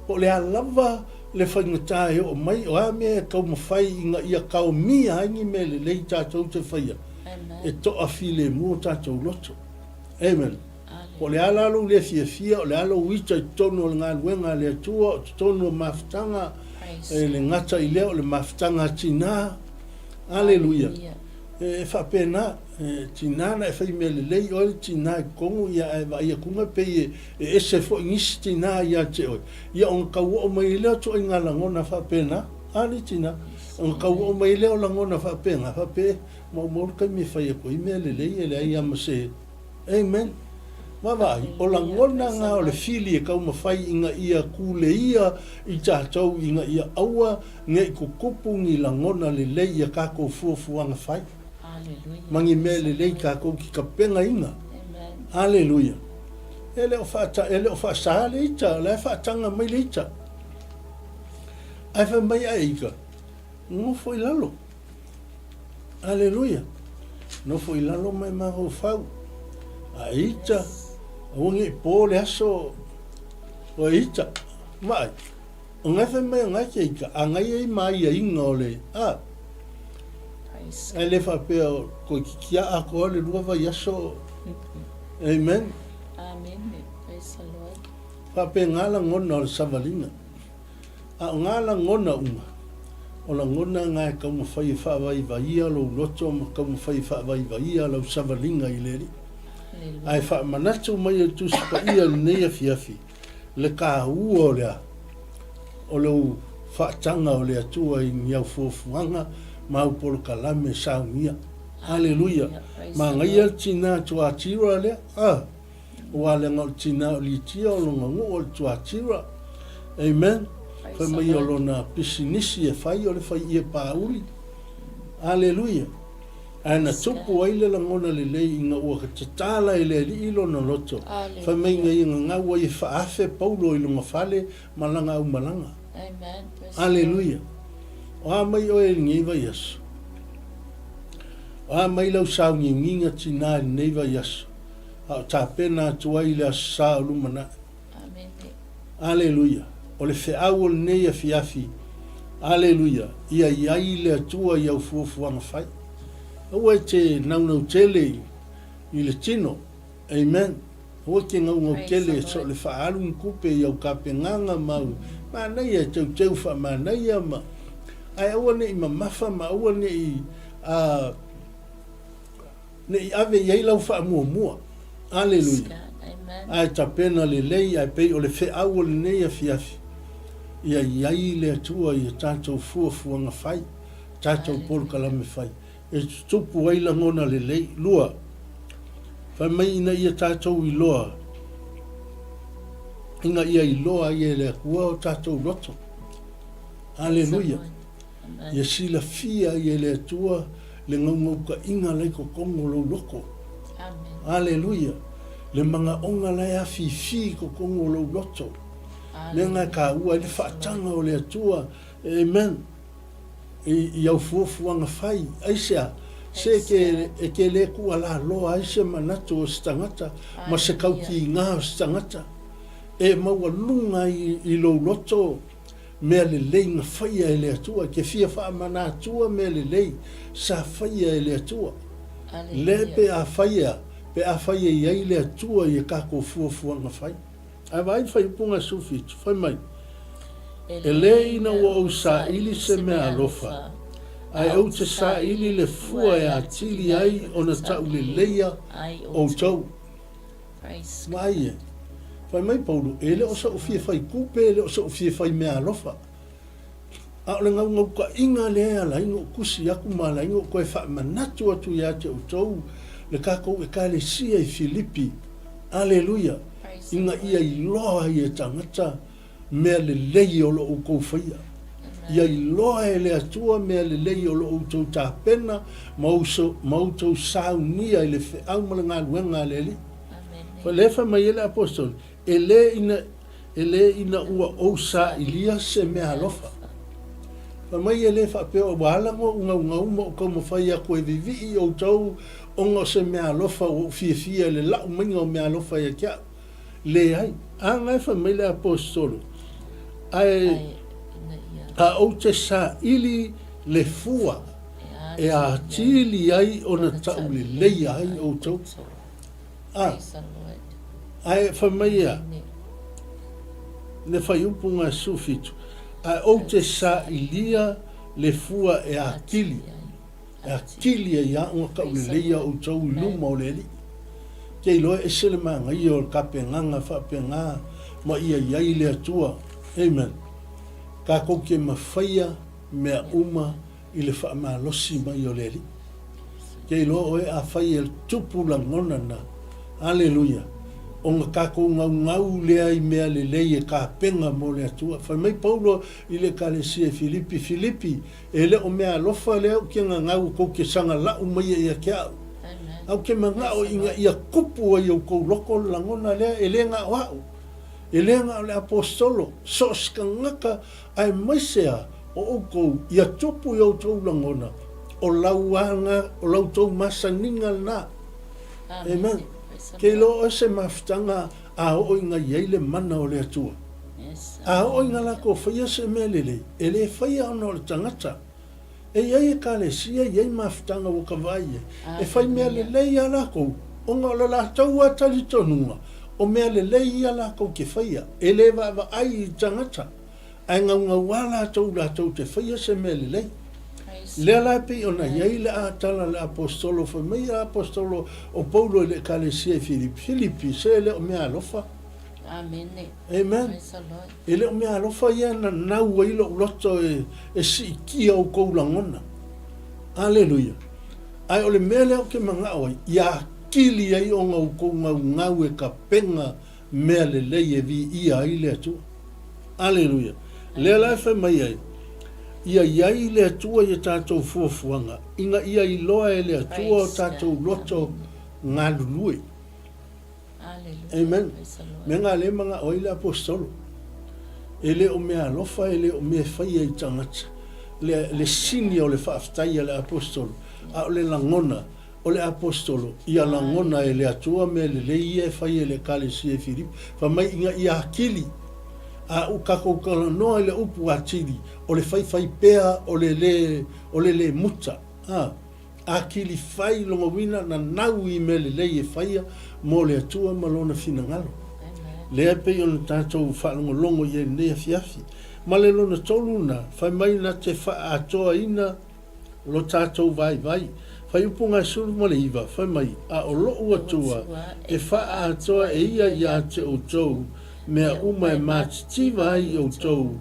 Po o le a lava le faigata e oo mai, o a mea e taumafai ina ia kaomia ai ni mea lelei tatou te faia, e toafilemu o tatou loto. Amen. Po o le a la lou le fiafia, o le a lou ita i totonu o le galuega a le Atua, o totonu o mafutaga, e le gata i lea o le mafutaga a tinā. Aleluia. E faapena. E tiga na e fai mea lelei oe le tina i totonu ia ae vaai atu na pei e ese foi nisi tina ia te oe ia ona tau oo mai ai lea o ituaiga lagona faapena a le tina ona tau oo mai ai lea o lagona faapena faapea e maumau le taimi e fai atu ai mea lelei e leai a ma se Amen Vaavaai o lagona na o le fili e taumafai ina ia kuleia i tatou ina ia aua nei tutupu ni lagona lelei ia tatou fuafuaga fai. Ma ni mea lelei tatou ki tapenaina. Aleluia. E le o faata, e le o faasa le ita, o la e faataga mai le ita. Ae fai mai ae ita, nofo i lalo. Aleluia. Nofo i lalo ma e mafaufau. A e ita, aua ne i po le aso o e ita. Vaai. O ngai fai mai o ngai ke ika, a ngai ai ma aiaiga o le, a. Ae le faapea o toeitiiti a atoa le lua vaiaso. Amen. Amen. Praise the Lord. Faapena lagona o le savaliga. A o ngā lagona uma, o lagona ngā e taumafai e faavaivaia lou loto ma taumafai e faavaivaia lau savaliga i le Alii. Ae faamanatu mai e le Tusi Paia i lenei afiafi, le taua o le a? O lou faataga o le Atua i ni au fuafuaga ma au polokalame saunia. Aleluia! Manaia le tina Tuatira lea, a! Aua leaga o le tina o Litia o lona nuu o le Tuatira. Amen. Fai mai o lona pisinisi e fai o le fai ie pāuli. Aleluia! Ae na tupu ai le lagona lelei ina ua tatala e le Alii lona loto, fai mai ina ia gagau ai e faaafe Paulo i lona fale ma lana aumalaga. Aleluia! O a mai oe i lenei vaiaso? O a mai lau sauniuniga tinā i lenei vaiaso, a o tapena atu ai i le Aso Sa o lumanai? Aleluia! O le feau o lenei afiafi, aleluia, ia i ai le Atua i au fuafuaga fai. Aua e te naunau tele i, i le tino. Amen. Aua e te naunau tele so o le faaalu ni tupe i au tapenaga ma au manaia e teuteu faamanaia ma, ae aua ne i mamafa ma aua ne i, a, Ne i ave i ai lau faamuamua. Aleluia. Ae tapena lelei, ae pei o le feau o lenei afiafi, ia i ai le Atua i a tatou fuafuaga fai, tatou polokalame fai, e tutupu ai lagona lelei. Lua, fai mai ina ia tatou iloa, ina ia iloa ai e le Atua o tatou loto. Aleluia. Ia silafia ai e le Atua le gaugaukaiga la i totonu o lou loto. Aleluia. Le manaoga la e afifi i totonu o lou loto. Mea na e taua ai le faataga o le Atua. Amen. I, i au fuafuaga fai. Aisea? Se e ke, e ke le tuualaloa ai se manatu o se tagata ma se tautiga o se tagata. E maualuga ai i lou loto mea lelei na faia e le Atua, e te fia faamanatua mea lelei sa faia e le Atua. Lea pe a faia, pe a fai e i ai le Atua i a tatou fuafuaga fai. Ae vaai le Faaiupuga 17, fai mai, E le ina ua ou saili se mea alofa, ae ou te saili le fua e atili ai ona tauleleia outou. Vaai e. Fai mai Paulo, e le o soʻu fia fai tupe, e le o soʻu fia fai meaalofa. A o le gaugaukaʻiga lea e ala ai ona ou tusi atu ma ala ai ona ou toe faamanatu atu ia te outou le tatou Ekalesia i Filipi. Aleluia! Ina ia iloa ai e tagata mea lelei o lo outou faia. Ia iloa e le Atua mea lelei o lo outou tapena ma outou saunia i le feau ma le galuega a le Alii. O lea e fai mai ai le Aposetolo, E le ina, e le ina ua ou sailia se mea alofa. Fai mai e le faapea ua ala ona ou naunau ma ou taumafai atu e vivii outou ona o se mea alofa ua ou fiafia i le lau maiga o mea alofa ia te au. Leai. A na e fai mai le Aposetolo, Ae a ou te saili le fua e atili ai ona tauleleia ai outou. A, ae fai mai ia le fuaiupu 17, Ae ou te sailia le fua e atili. E atili ai lava ona tauleleia outou i luma o le Alii. Ke iloa e ese le manaia o le tapenaga faapena ma ia i ai le Atua. Amen. Tatou te mafaia mea uma i le faamalosi mai o le Alii. Ke iloa oe afai e tupu lagona na. Aleluia. Ona tatou naunau lea i mea lelei e tapena mo le Atua. Fai mai Paulo i le Ekalesia i Filipi, Filipi, E le o mea alofa lea ou te gagau tou te saga lau mai ia te a'u. A ou te mana'o ina ia kupu ai outou loko le lagona lea, e le na o a'u, e le na o le aposetolo, so o se tagata aemaise a o outou, ia tupu i outou lagona, o lau aga, o la outou masaniga lena. Amen. Ke iloa oe se mafutaga a oo ina i ai le mana o le Atua. A oo ina latou faia se mea lelei, e le faia ona o le tagata. E i ai ekalesia, e i ai mafutaga ua ka vaai ai, e fai mea lelei a lakou, ona o le latou a talitonuga, o mea lelei ia lakou ke faia, e le vaavaai i tagata, ae naunauā latou latou te faia se mea lelei. Lea la e pei ona i ai le a tala a le aposetolo, fai mai le aposetolo o Paulo i le ekalesia i Filipi, Filipi, se e le o mea alofa. Amene. Amen. Praise the Lord. E le o mea alofa ia na nau ai lou loto e, e siitia outou lagona. Aleluia. Ae o le mea lea ou te manao ai, ia akili ai ona outou naunau e tapena mea lelei e viia ai le Atua. Aleluia. Lea la e fai mai ai, ia i ai le Atua i a tatou fuafuaga, ina ia iloa e le Atua o tatou loto galulue. Amen. Mea na lea e manao ai le aposetolo. E le o mea alofa, e le o mea e faia i tagata. Le, le sini o le faafetai a le aposetolo, a o le lagona o le aposetolo, ia lagona e le Atua mea lelei ia e fai e le Ekalesia i Filipi. Fai mai ina ia atili. A u tatou talanoa i le upu atili, o le faifai pea o le le, o le le muta. A. Atili fai lona uiga nanau i mea lelei e faia mo le Atua ma Lona finagalo. Lea e pei ona tatou faalogologo i ai i lenei afiafi. Ma le lona tolu na, fai mai na te faaatoaina lo tatou vaivai. Fuaiupu 19, fai mai, A o loʻu Atua e faaatoa e ia iā te outou mea uma e matitiva ai i outou,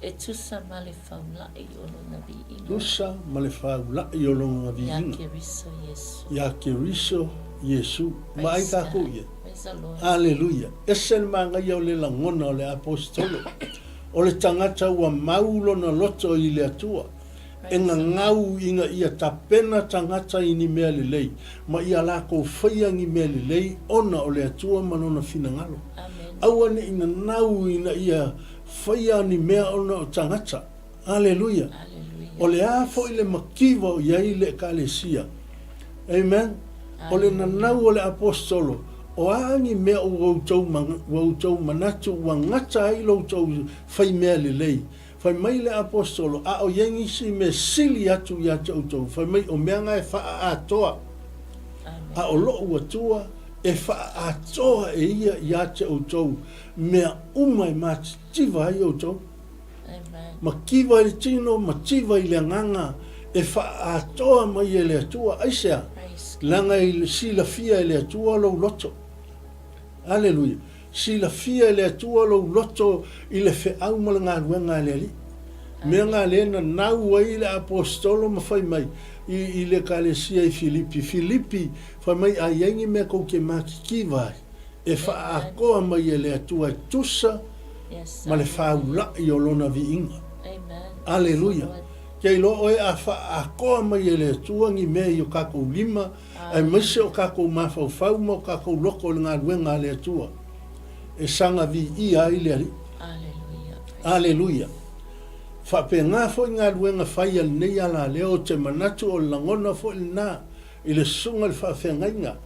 E tusa ma le faulaʻi o lona viiga. Tusa ma le faulaʻi o lona viiga. Iā Keriso Iesu. Iā Keriso Iesu. Vaai kākou ia. Aleluia. Ese le manaia o le lagona o le Aposetolo. O le tagata ua mau lona loto i le Atua. E gagau ina ia tapena tagata i ni mea lelei, ma ia lakou faia ni mea lelei ona o le Atua ma lona finagalo. Aua ne i nanau ina ia faia ni mea ona o tagata. Aleluia! O le a foi le mativa o i ai le Ekalesia? Amen. O le nanau o le Aposetolo, o a ni mea ua outou, ua outou manatu ua gata ai lo outou fai mea lelei? Fai mai le Aposetolo, a o i ai nisi mea sili atu ia te outou, fai mai o mea na e faaatoa. A o loʻu Atua e faaatoa e ia ia te outou mea uma e matitiva ai outou. Mativa i le tino, mativa i le agaga, e faaatoa mai e le Atua. Aisea? Leaga e silafia e le Atua lou loto. Aleluia. Silafia e le Atua lou loto i le feau ma le galuega a le Alii. Mea nga lea na nau ai le Aposetolo ma fai mai i, i le Ekalesia i Filipi, Filipi, fai mai a i ai ni mea kou te matitiva ai, e faaatoa mai e le Atua e tusa ma le faulaʻi o Lona viiga. Aleluia! Ke iloa oe a faaatoa mai e le Atua ni mea i o kakou lima, aemaise o kakou mafaufau ma o kakou loko i le galuega a le Atua, e saga viia ai le Alii. Aleluia! Faapena foi galuega fai a lenei alaleo, ou te manatu o le lagona foi lena i le susuga i le faafeagaiga,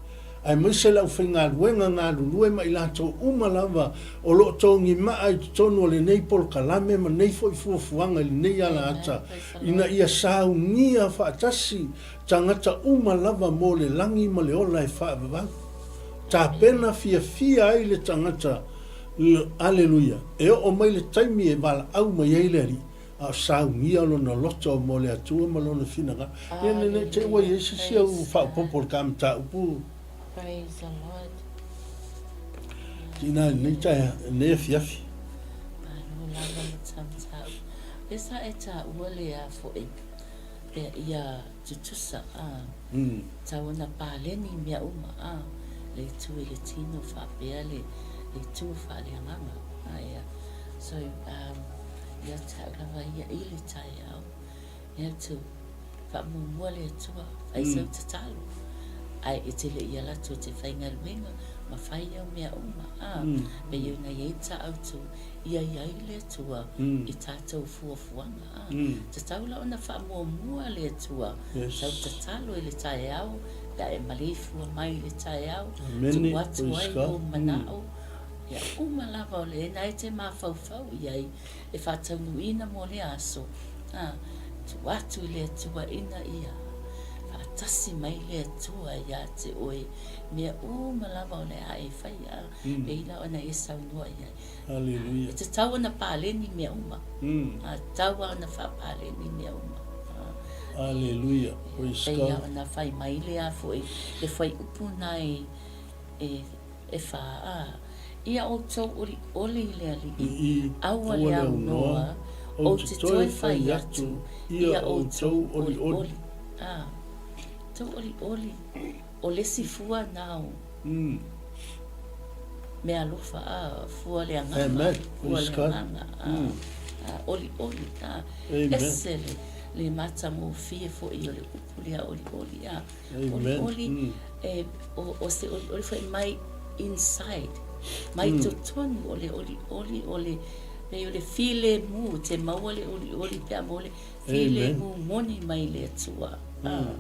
aemaise le aufaigaluega galulue ma i latou uma lava o lo o togimaa i totonu o lenei polokalame ma nei foi fuafuaga i lenei alaata, ina ia saunia faatasi tagata uma lava mo le lagi ma le ola e faavavau. Tapena fiafia ai le tagata, aleluia, e oo mai le taimi e valaau mai ai le Alii, a o saunia lona loto mo le Atua ma lona finagalo. Ia, ne, ne, te ua i ai se isi au faaopoopo o le ta mataupu. Praise the Lord. Tina i lenei taeao, lenei afiafi. Malo lava le ta mataupu. Lea sa e taua le a foi, pea ia tutusa, a, tau ona paleni mea uma, a, le itu i le tino faapea le, le itu faaleagaga, a, ia. So, um, Ia te au lava ia i le taeao, ia tu faamuamua le Atua, fai sau tatalo, ae e te le i ala atu e te faigaluega ma fai au mea uma, a, pei ona i ai ta autu, ia i ai le Atua i tatou fuafuaga, a, tatau la ona faamuamua le Atua, sau tatalo i le taeao, pe a e maleifua mai i le taeao, tuu atu ai lou manao, Ia uma lava o lena e te mafaufau i ai e faataunuuina mo lea aso, ā, tuu atu i le Atua ina ia faatasi mai le Atua iā te oe, mea uma lava o le a e faia, ā, pei la ona e saunoa i ai. Aleluia. E tatau ona paleni mea uma. Ā, tatau lava ona faapaleni mea uma. Ā. Aleluia. Praise God. Pei lava ona fai mai lea foi le fuaiupu na e, e E wha, a, i a outou olioli i le Alii, aua le aunoa, ou te toe whai atu i a outou olioli. A, tou olioli, o le isi fua nau mea alofa, a, fua le agaga, fua le agaga, a, a, olioli, a, ese le, le matagofie foi o le upu lea olioli, a. Olioli, e, o, o se olioli foi mai inside, mai totonu o le olioli, o le, pei o le filemu, te maua le olioli pe a maua le filemu moni mai le Atua. Ah,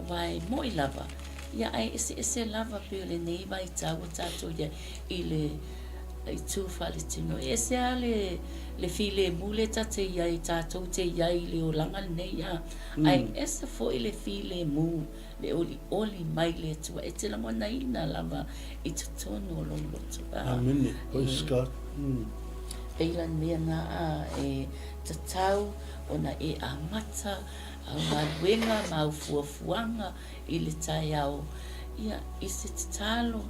aua e moi lava, ia ae eseese lava pei o lenei vaitau o tatou i ai i le itu faaletino. E ese lava le, le filemu lea ta te i ai, tatou te i ai i le olaga lenei, a. Ae ese foi le filemu, le olioli mai le Atua e te lagonaina lava i totonu o lou loto. Amene. Praise God. Pei la mea na a e tatau ona e amata au galuega ma au fuafuaga i le taeao, ia, i se tatalo,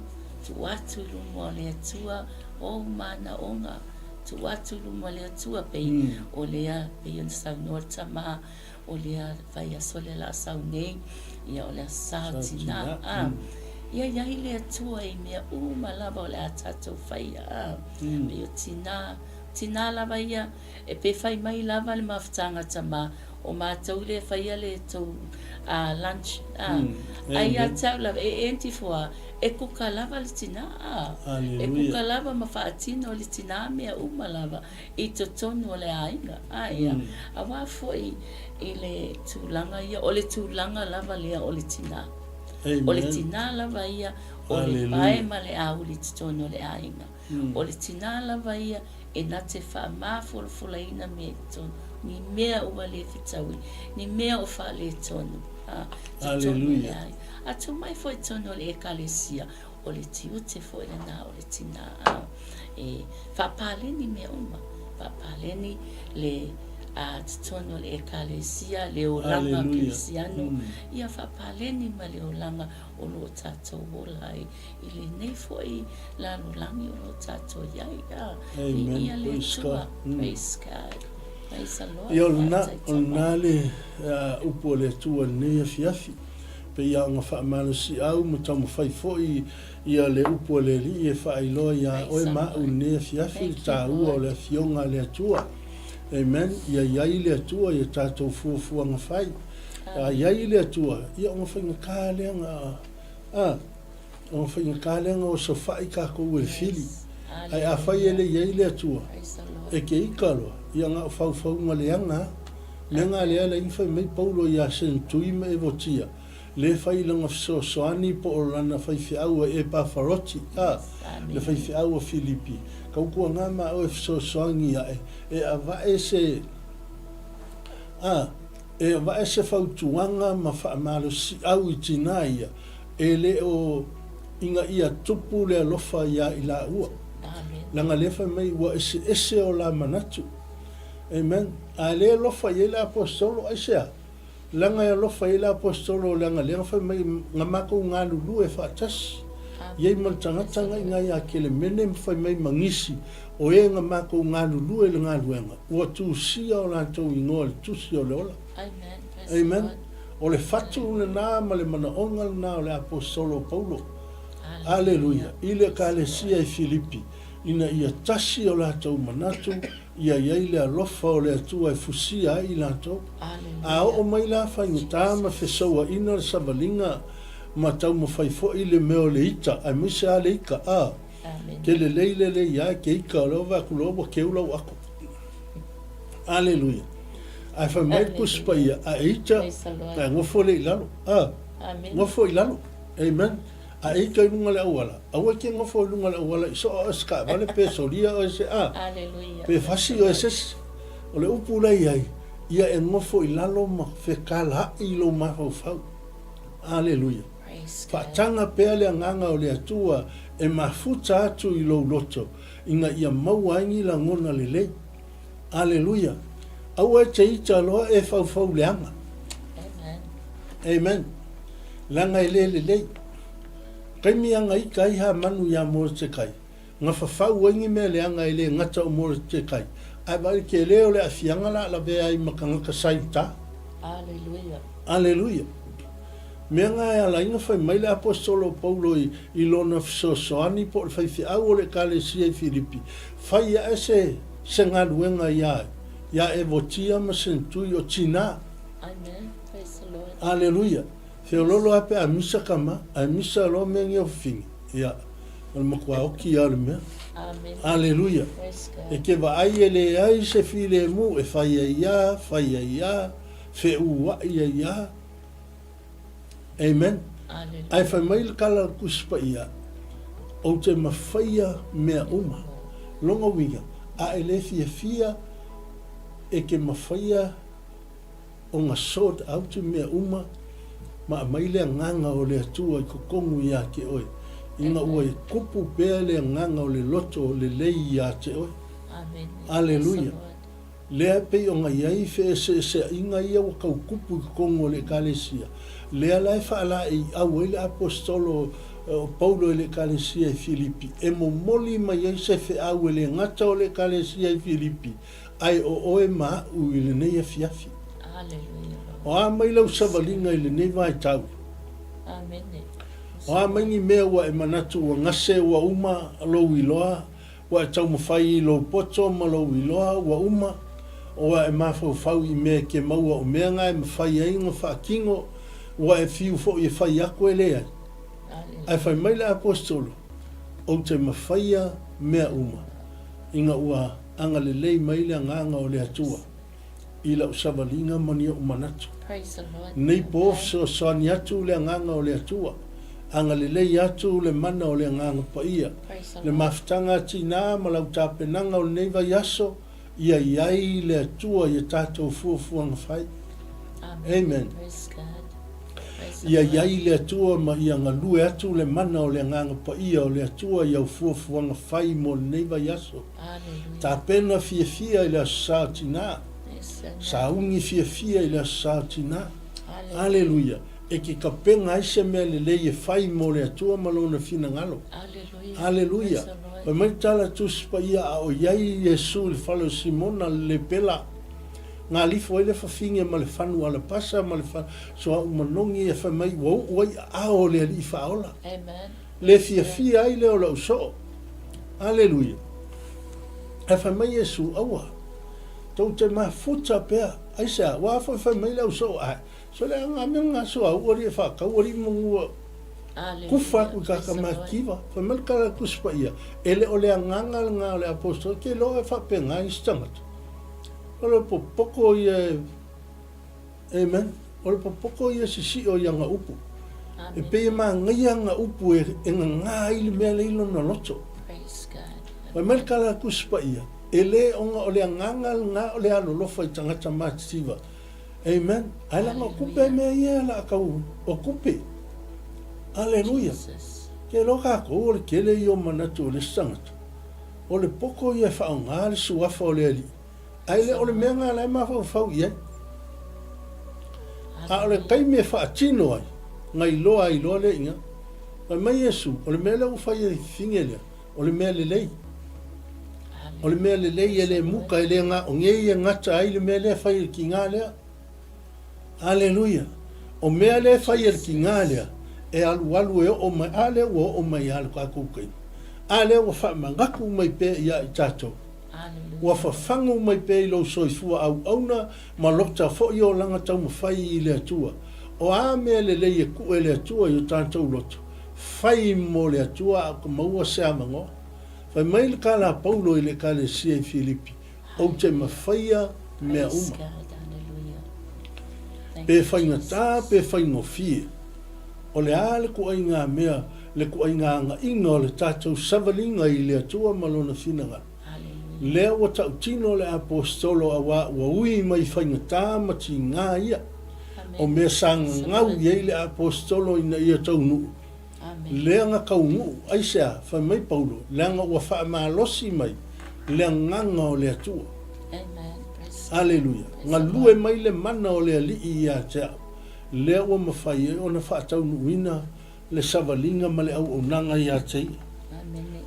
tuu atu i luma o le Atua ou manaoga, tuu atu i luma o le Atua, pei o lea, pei ona saunoa le tama, o lea vaiaso lea o le a sau nei, ia o le Aso Sa o Tina, a, ia i ai le Atua i mea uma lava o le a tatou faia, a, pei o tina, tina lava ia, e pe fai mai lava le mafutaga a tama, o matou lea e faia le tou lunch, a, ae ia te au lava, e empty for a, e kuka lava le tina, a, e kuka lava ma faatino le tina mea uma lava i totonu o le aiga, a ia, aua foi i le tulaga ia, o le tulaga lava lea o le tina. O le tina lava ia o le pae ma le auli i totonu o le aiga. O le tina lava ia e na te faamafolafolaina mea i totonu, ni mea ua le fetaui, ni mea o faaletonu, a, totonu o le aiga. A tuu mai foi i totonu o le Ekalesia, O le tiute foi lena o le tina e faapaleni mea uma, faapaleni le totonu o le Ekalesia, le olaga kerisiano, ia faapaleni ma le olaga o lo o tatou ola ai i lenei foi lalolagi o lo o tatou i ai. Viia le Atua. Praise God. Praise the Lord. Ia, o lena, o lena le upu a le Atua i lenei afiafi. Pei lava ona faamalosiau ma taumafai foi ia le upu a le Alii e faailoa iā oe ma a'u i lenei afiafi le taua o le Afioga a le Atua. Amen. Ia i ai le Atua i a tatou fuafuaga fai. A i ai le Atua, ia ona faigata lea na, a, ona faigata lea na osofa'i tatou e le fili. Ae afai e le i ai le Atua, e te ita loa, ia na o faufauga leaga lava. Mea na lea la fai mai Paulo iā Sentui ma Evotia, le fai i lana fesoasoani po o lana faifeau a Epafaroti, a, le faifeau a Filipi, tautuana ma oe fesoasoani ae, e ava'e se, a, e ava'e se fautuaga ma faamalosi'au i tinā ia, e le o ina ia tupu le alofa iā i lāua. Leaga lea fai mai ua eseese o la manatu. Amen. A le alofa i ai le Aposetolo, aisea? Leaga e alofa i ai le Aposetolo, leaga lea na fai mai, na matou galulue faatasi i ai ma le tagata na i ina ia Kelemene ma fai mai ma nisi o e na matou galulue i le galuega, ua tusia o latou igoa i le Tusi o le Ola. Amen. O le fatu lena ma le manaoga lena o le Aposetolo o Paulo. Aleluia. I le Ekalesia i Filipi, ina ia tasi o latou manatu, ia i ai le alofa o le Atua e fusia ai i latou. A oo mai la faigata ma fesouaina le savaliga ma taumafai foi le mea o le ita, aemaise lava le ika, a, ke lelei lelei lava ke ika o lea ua vaai atu loa ua keu lau ato. Aleluia. Ae fai mai le Tusi Paia, a e ita, ae nofo lea i lalo. A, nofo i lalo. Amen. A e ita i luga o le auala, aua e te nofo i luga o le auala i soa oe se taavale pe solia oe se a, pe fasi oe se isi. O le upu la e i ai, ia e nofo i lalo ma fekalaai i lou mafaufau. Aleluia. Faataga pea le agaga o le Atua e mafuta atu i lou loto ina ia maua ai ni lagona lelei. Aleluia. Aua e te ita loa e faufau leaga. Amen. Amen. Leaga e le lelei. Taimi a na ita ai Hamanu iā Moretekai, na fafau ai ni mea leaga e le gata o Moretekai, ae vaai le tele o le aafiaga la a lavea ai ma tagata sa i uta. Aleluia. Aleluia. Mea na e ala ai na fai mai le Aposetolo o Paulo i, i lona fesoasoani po o le faifeau o le Ekalesia i Filipi, fai ae se, se galuega iā, iā Evotia ma Sentui o tinā. Amen. Praise the Lord. Aleluia. Feololo lava pe a misa kama, ae misa loa mea nei o fafine. Ia, o le matua oki lava o le mea. Amen. Aleluia. Praise God. E te vaai e leai se filemu e fai ai a, fai ai a, feʻuaʻi ai a. Amen. Aleluia. Ae fai mai le tala a le Tusi Paia, Ou te mafaia mea uma. Lona uiga, a e le fiafia e te mafaia ona sort out mea uma ma aumai le agaga o le Atua i totonu ia te oe, ina ua e kupu pea le agaga o le loto lelei ia te oe. Aleluia! Lea e pei ona i ai feeseeseaiga ia ua tau tupu i totonu o le Ekalesia, lea la e faalaeiau ai le Aposetolo o Paulo i le Ekalesia i Filipi, e momoli mai ai se feau e le gata o le Ekalesia i Filipi, ae o oe ma aʻu i lenei afiafi. O a mai lau savaliga i lenei vaitau? O a mai ni mea ua e manatu ua gase ua uma lou iloa, ua e taumafai i lou poto ma lou iloa ua uma, ua e mafaufau i mea e ke maua o mea na e mafai ai ona faatino, ua e fiu foi e fai atu e leai. Ae fai mai le Aposetolo, Ou te mafaia mea uma, ina ua agalelei mai le Agaga o le Atua i lau savaliga ma ni ou manatu. Nei po fesoasoani atu le Agaga o le Atua, agalelei atu le mana o le Agaga Paia, le mafutaga a tinā ma lau tapenaga o lenei vaiaso, ia i ai le Atua i a tatou fuafuaga fai. Amen. Ia i ai le Atua ma ia galue atu le mana o le Agaga Paia o le Atua i au fuafuaga fai mo lenei vaiaso. Tapena fiafia i le Aso Sa o Tinā. Sauni fiafia i le Aso Sa o Tinā. Aleluia! E ke kapena ai se mea lelei e fai mo le Atua ma Lona finagalo. Aleluia! Fai mai le tala Tusi Paia a o i ai Iesu i le fale o Simona le lepela, galifo ai le fafine ma le fanu alapasa ma le suauu manogi e fai mai ua uu ai aao o le Alii Faaola. Le fiafia ai lea o lou soo. Aleluia! Ae fai mai Iesu, Aua, tou te mafuta pea. Aisea? Ua a foi fai mai le au soo, Ae, so le aga mea nga suauu alii e faatau alii manu kufa atu i kaka makiva. Fai mai le tala a le Tusi Paia, E le o le agaga lena o le aposetolo, ke iloa e faapena isi tagata. O le popoto ia e Amen. O le popoto ia sisio i ana upu. E pei e manaia ana upu e gagā ai le mea lea i lona loto. Fai mai le tala a Tusi Paia, e le ona o le agaga lena o le alolofa i tagata matitiva. Amen. Ae leaga o tupe mea ia o le a tau o tupe. Aleluia. Ke iloa tatou o le tele ia o manatu o le isi tagata. O le poto ia e faaaoga le suafa o le Alii. Ae le o le mea lena la e mafaufau i ai. A o le taimi e faatino ai, na iloa ai loa lea i ina. Fai mai Iesu, o le mea lea ua fai e fine lea, o le mea lelei. O le mea lelei e le muka, e le na o nei e gata ai le mea lea e fai e le tiga lea. Aleluia! O mea lea e fai e le tiga lea, e alualu e oo mai, a lea ua oo mai lava le tatou taimi. A lea ua faamanatu mai pea ia i tatou. Ua fafagu mai pea i lou soifua auauna ma lota foi olaga taumafai i le Atua. O a mea lelei e kuʻe le Atua i o tatou loto, fai mo le Atua a o ka maua se avanoa. Fai mai le tala a Paulo i le Ekalesia i Filipi, Ou te mafaia mea uma. Pe faigata pe faigofie, o le a le kuaiga mea, le kuaiga agaiga o le tatou savaliga i le Atua ma Lona finagalo? Lea ua tautino le Aposetolo auā ua ui mai faigata ma tigā ia. O mea sa gagau i ai le Aposetolo ina ia taunuu, Lea na taunuu, aisea? Fai mai Paulo, leaga ua faamalosi mai le Agaga o le Atua. Aleluia! Galue mai le mana o le Alii ia te au, lea ua mafai ai ona faataunuuina le savaliga ma le auaunaga ia te ia.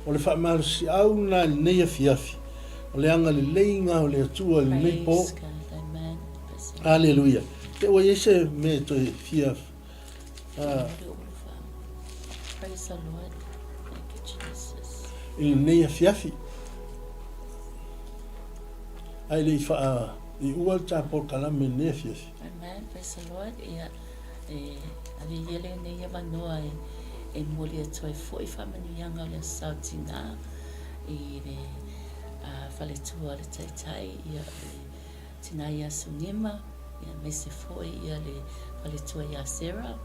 O le faamalosiau lena i lenei afiafi, o le agaleleiga o le Atua i lenei po. Aleluia! Te ua i ai se mea e toe fia I lenei afiafi, ae le i faaiua le ta polokalame i lenei afiafi. Amen, praise the Lord. Ia, e ave ia lenei avanoa e momoli atu ai foi faamanuiaga o le Aso Sa o Tinā i le faletua o le Taitai, ia, le Tina ia Sunima, aemaise foi ia le faletua ia Sarah,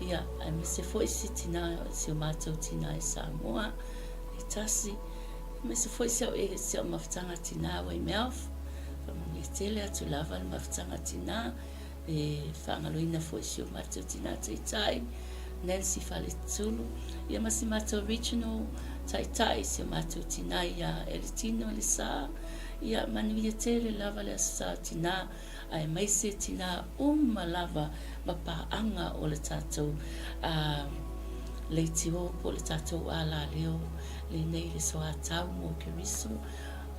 ia aemaise foi si tina, si o matou tina i Samoa e tasi, aemaise foi si au, si au mafutaga tina Weymouth, faamanuia tele atu lava le mafutaga tina, e faagaloina foi si o matou tina taitai, Nancy Faletulu, ia ma si matou regional taitai, si o matou tina ia Eletino Lesa. Ia manuia tele lava le Aso Sa o Tinā, aemaise tinā uma lava ma paaga o le tatou leitio po o le tatou alaleo lenei le soatau mo Keriso,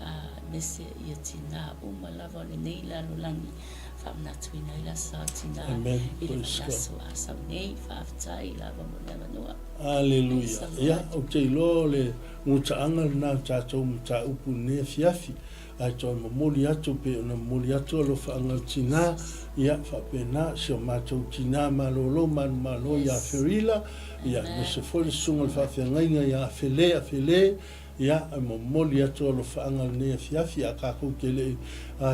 aemaise ia tinā uma lava o lenei lalolagi faamanatuina ai le Aso Sa o Tinā i le vaiaso a sau nei. Faafetai lava mo le avanoa. Aleluia. Ia, ou te iloa o le gutaaga lena o tatou mataupu i lenei afiafi. Ae toe momoli atu pei ona momoli atu alofaaga o tina, ia faapena si o matou tina malolo manumalo ia Ferila, ia aemaise foi le susuga i le faafeagaiga ia Afele Afele, ia e momoli atu alofaaga lenei afiafi a tatou te le i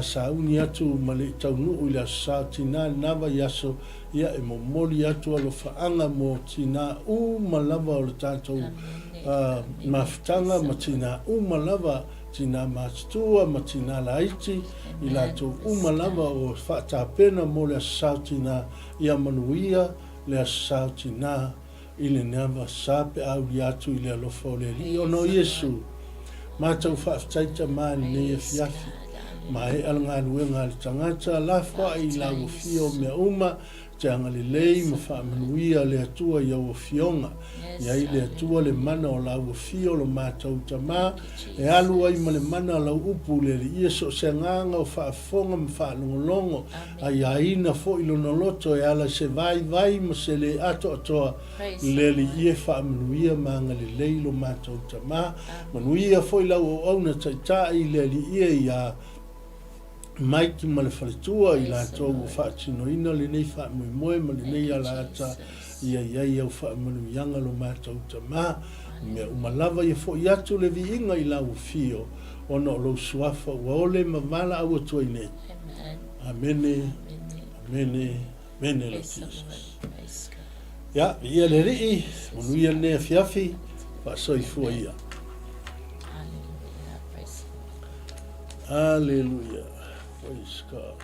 sauni atu ma le i taunuu i le aso sa o tina i lena vaiaso, ia e momoli atu alofaaga mo tina uma lava o le tatou mafutaga ma tina uma lava tinā matutua ma tinā laiti, i latou uma lava o faatapena mo le Aso Sa o Tinā, ia manuia le Aso Sa o Tinā i lenei sa pe a aulia atu i le alofa o le Alii ona o Iesu. Matou faafetai Tama i lenei afiafi. Maea le galuega a le tagata, lafoai i lau afio mea uma, te agalelei ma faamanuia le Atua i au afioga. I ai le Atua le mana o lau afio lo matou Tama, e alu ai ma le mana o lau upu le Alii so o se agaga o faafofoga ma faalogologo, a iāina foi lona loto e ala i se vaivai ma se le atoatoa, le Alii e faamanuia ma agalelei lo matou Tama. Manuia foi lau auauna taitai le Alii e iā Mike ma le faletua i latou ua faatinoina lenei faamoemoe ma lenei alaata ia i ai au faamanuiaga lo matou tama. O mea uma lava ia foi atu le viiga i lau afio ona o lou suafa ua ole ma valaau atu ai nei. Amene, amene, amene Lord Jesus. Ia, viia le Alii, manuia lenei afiafi, faasoifua ia. Hallelujah. Praise God.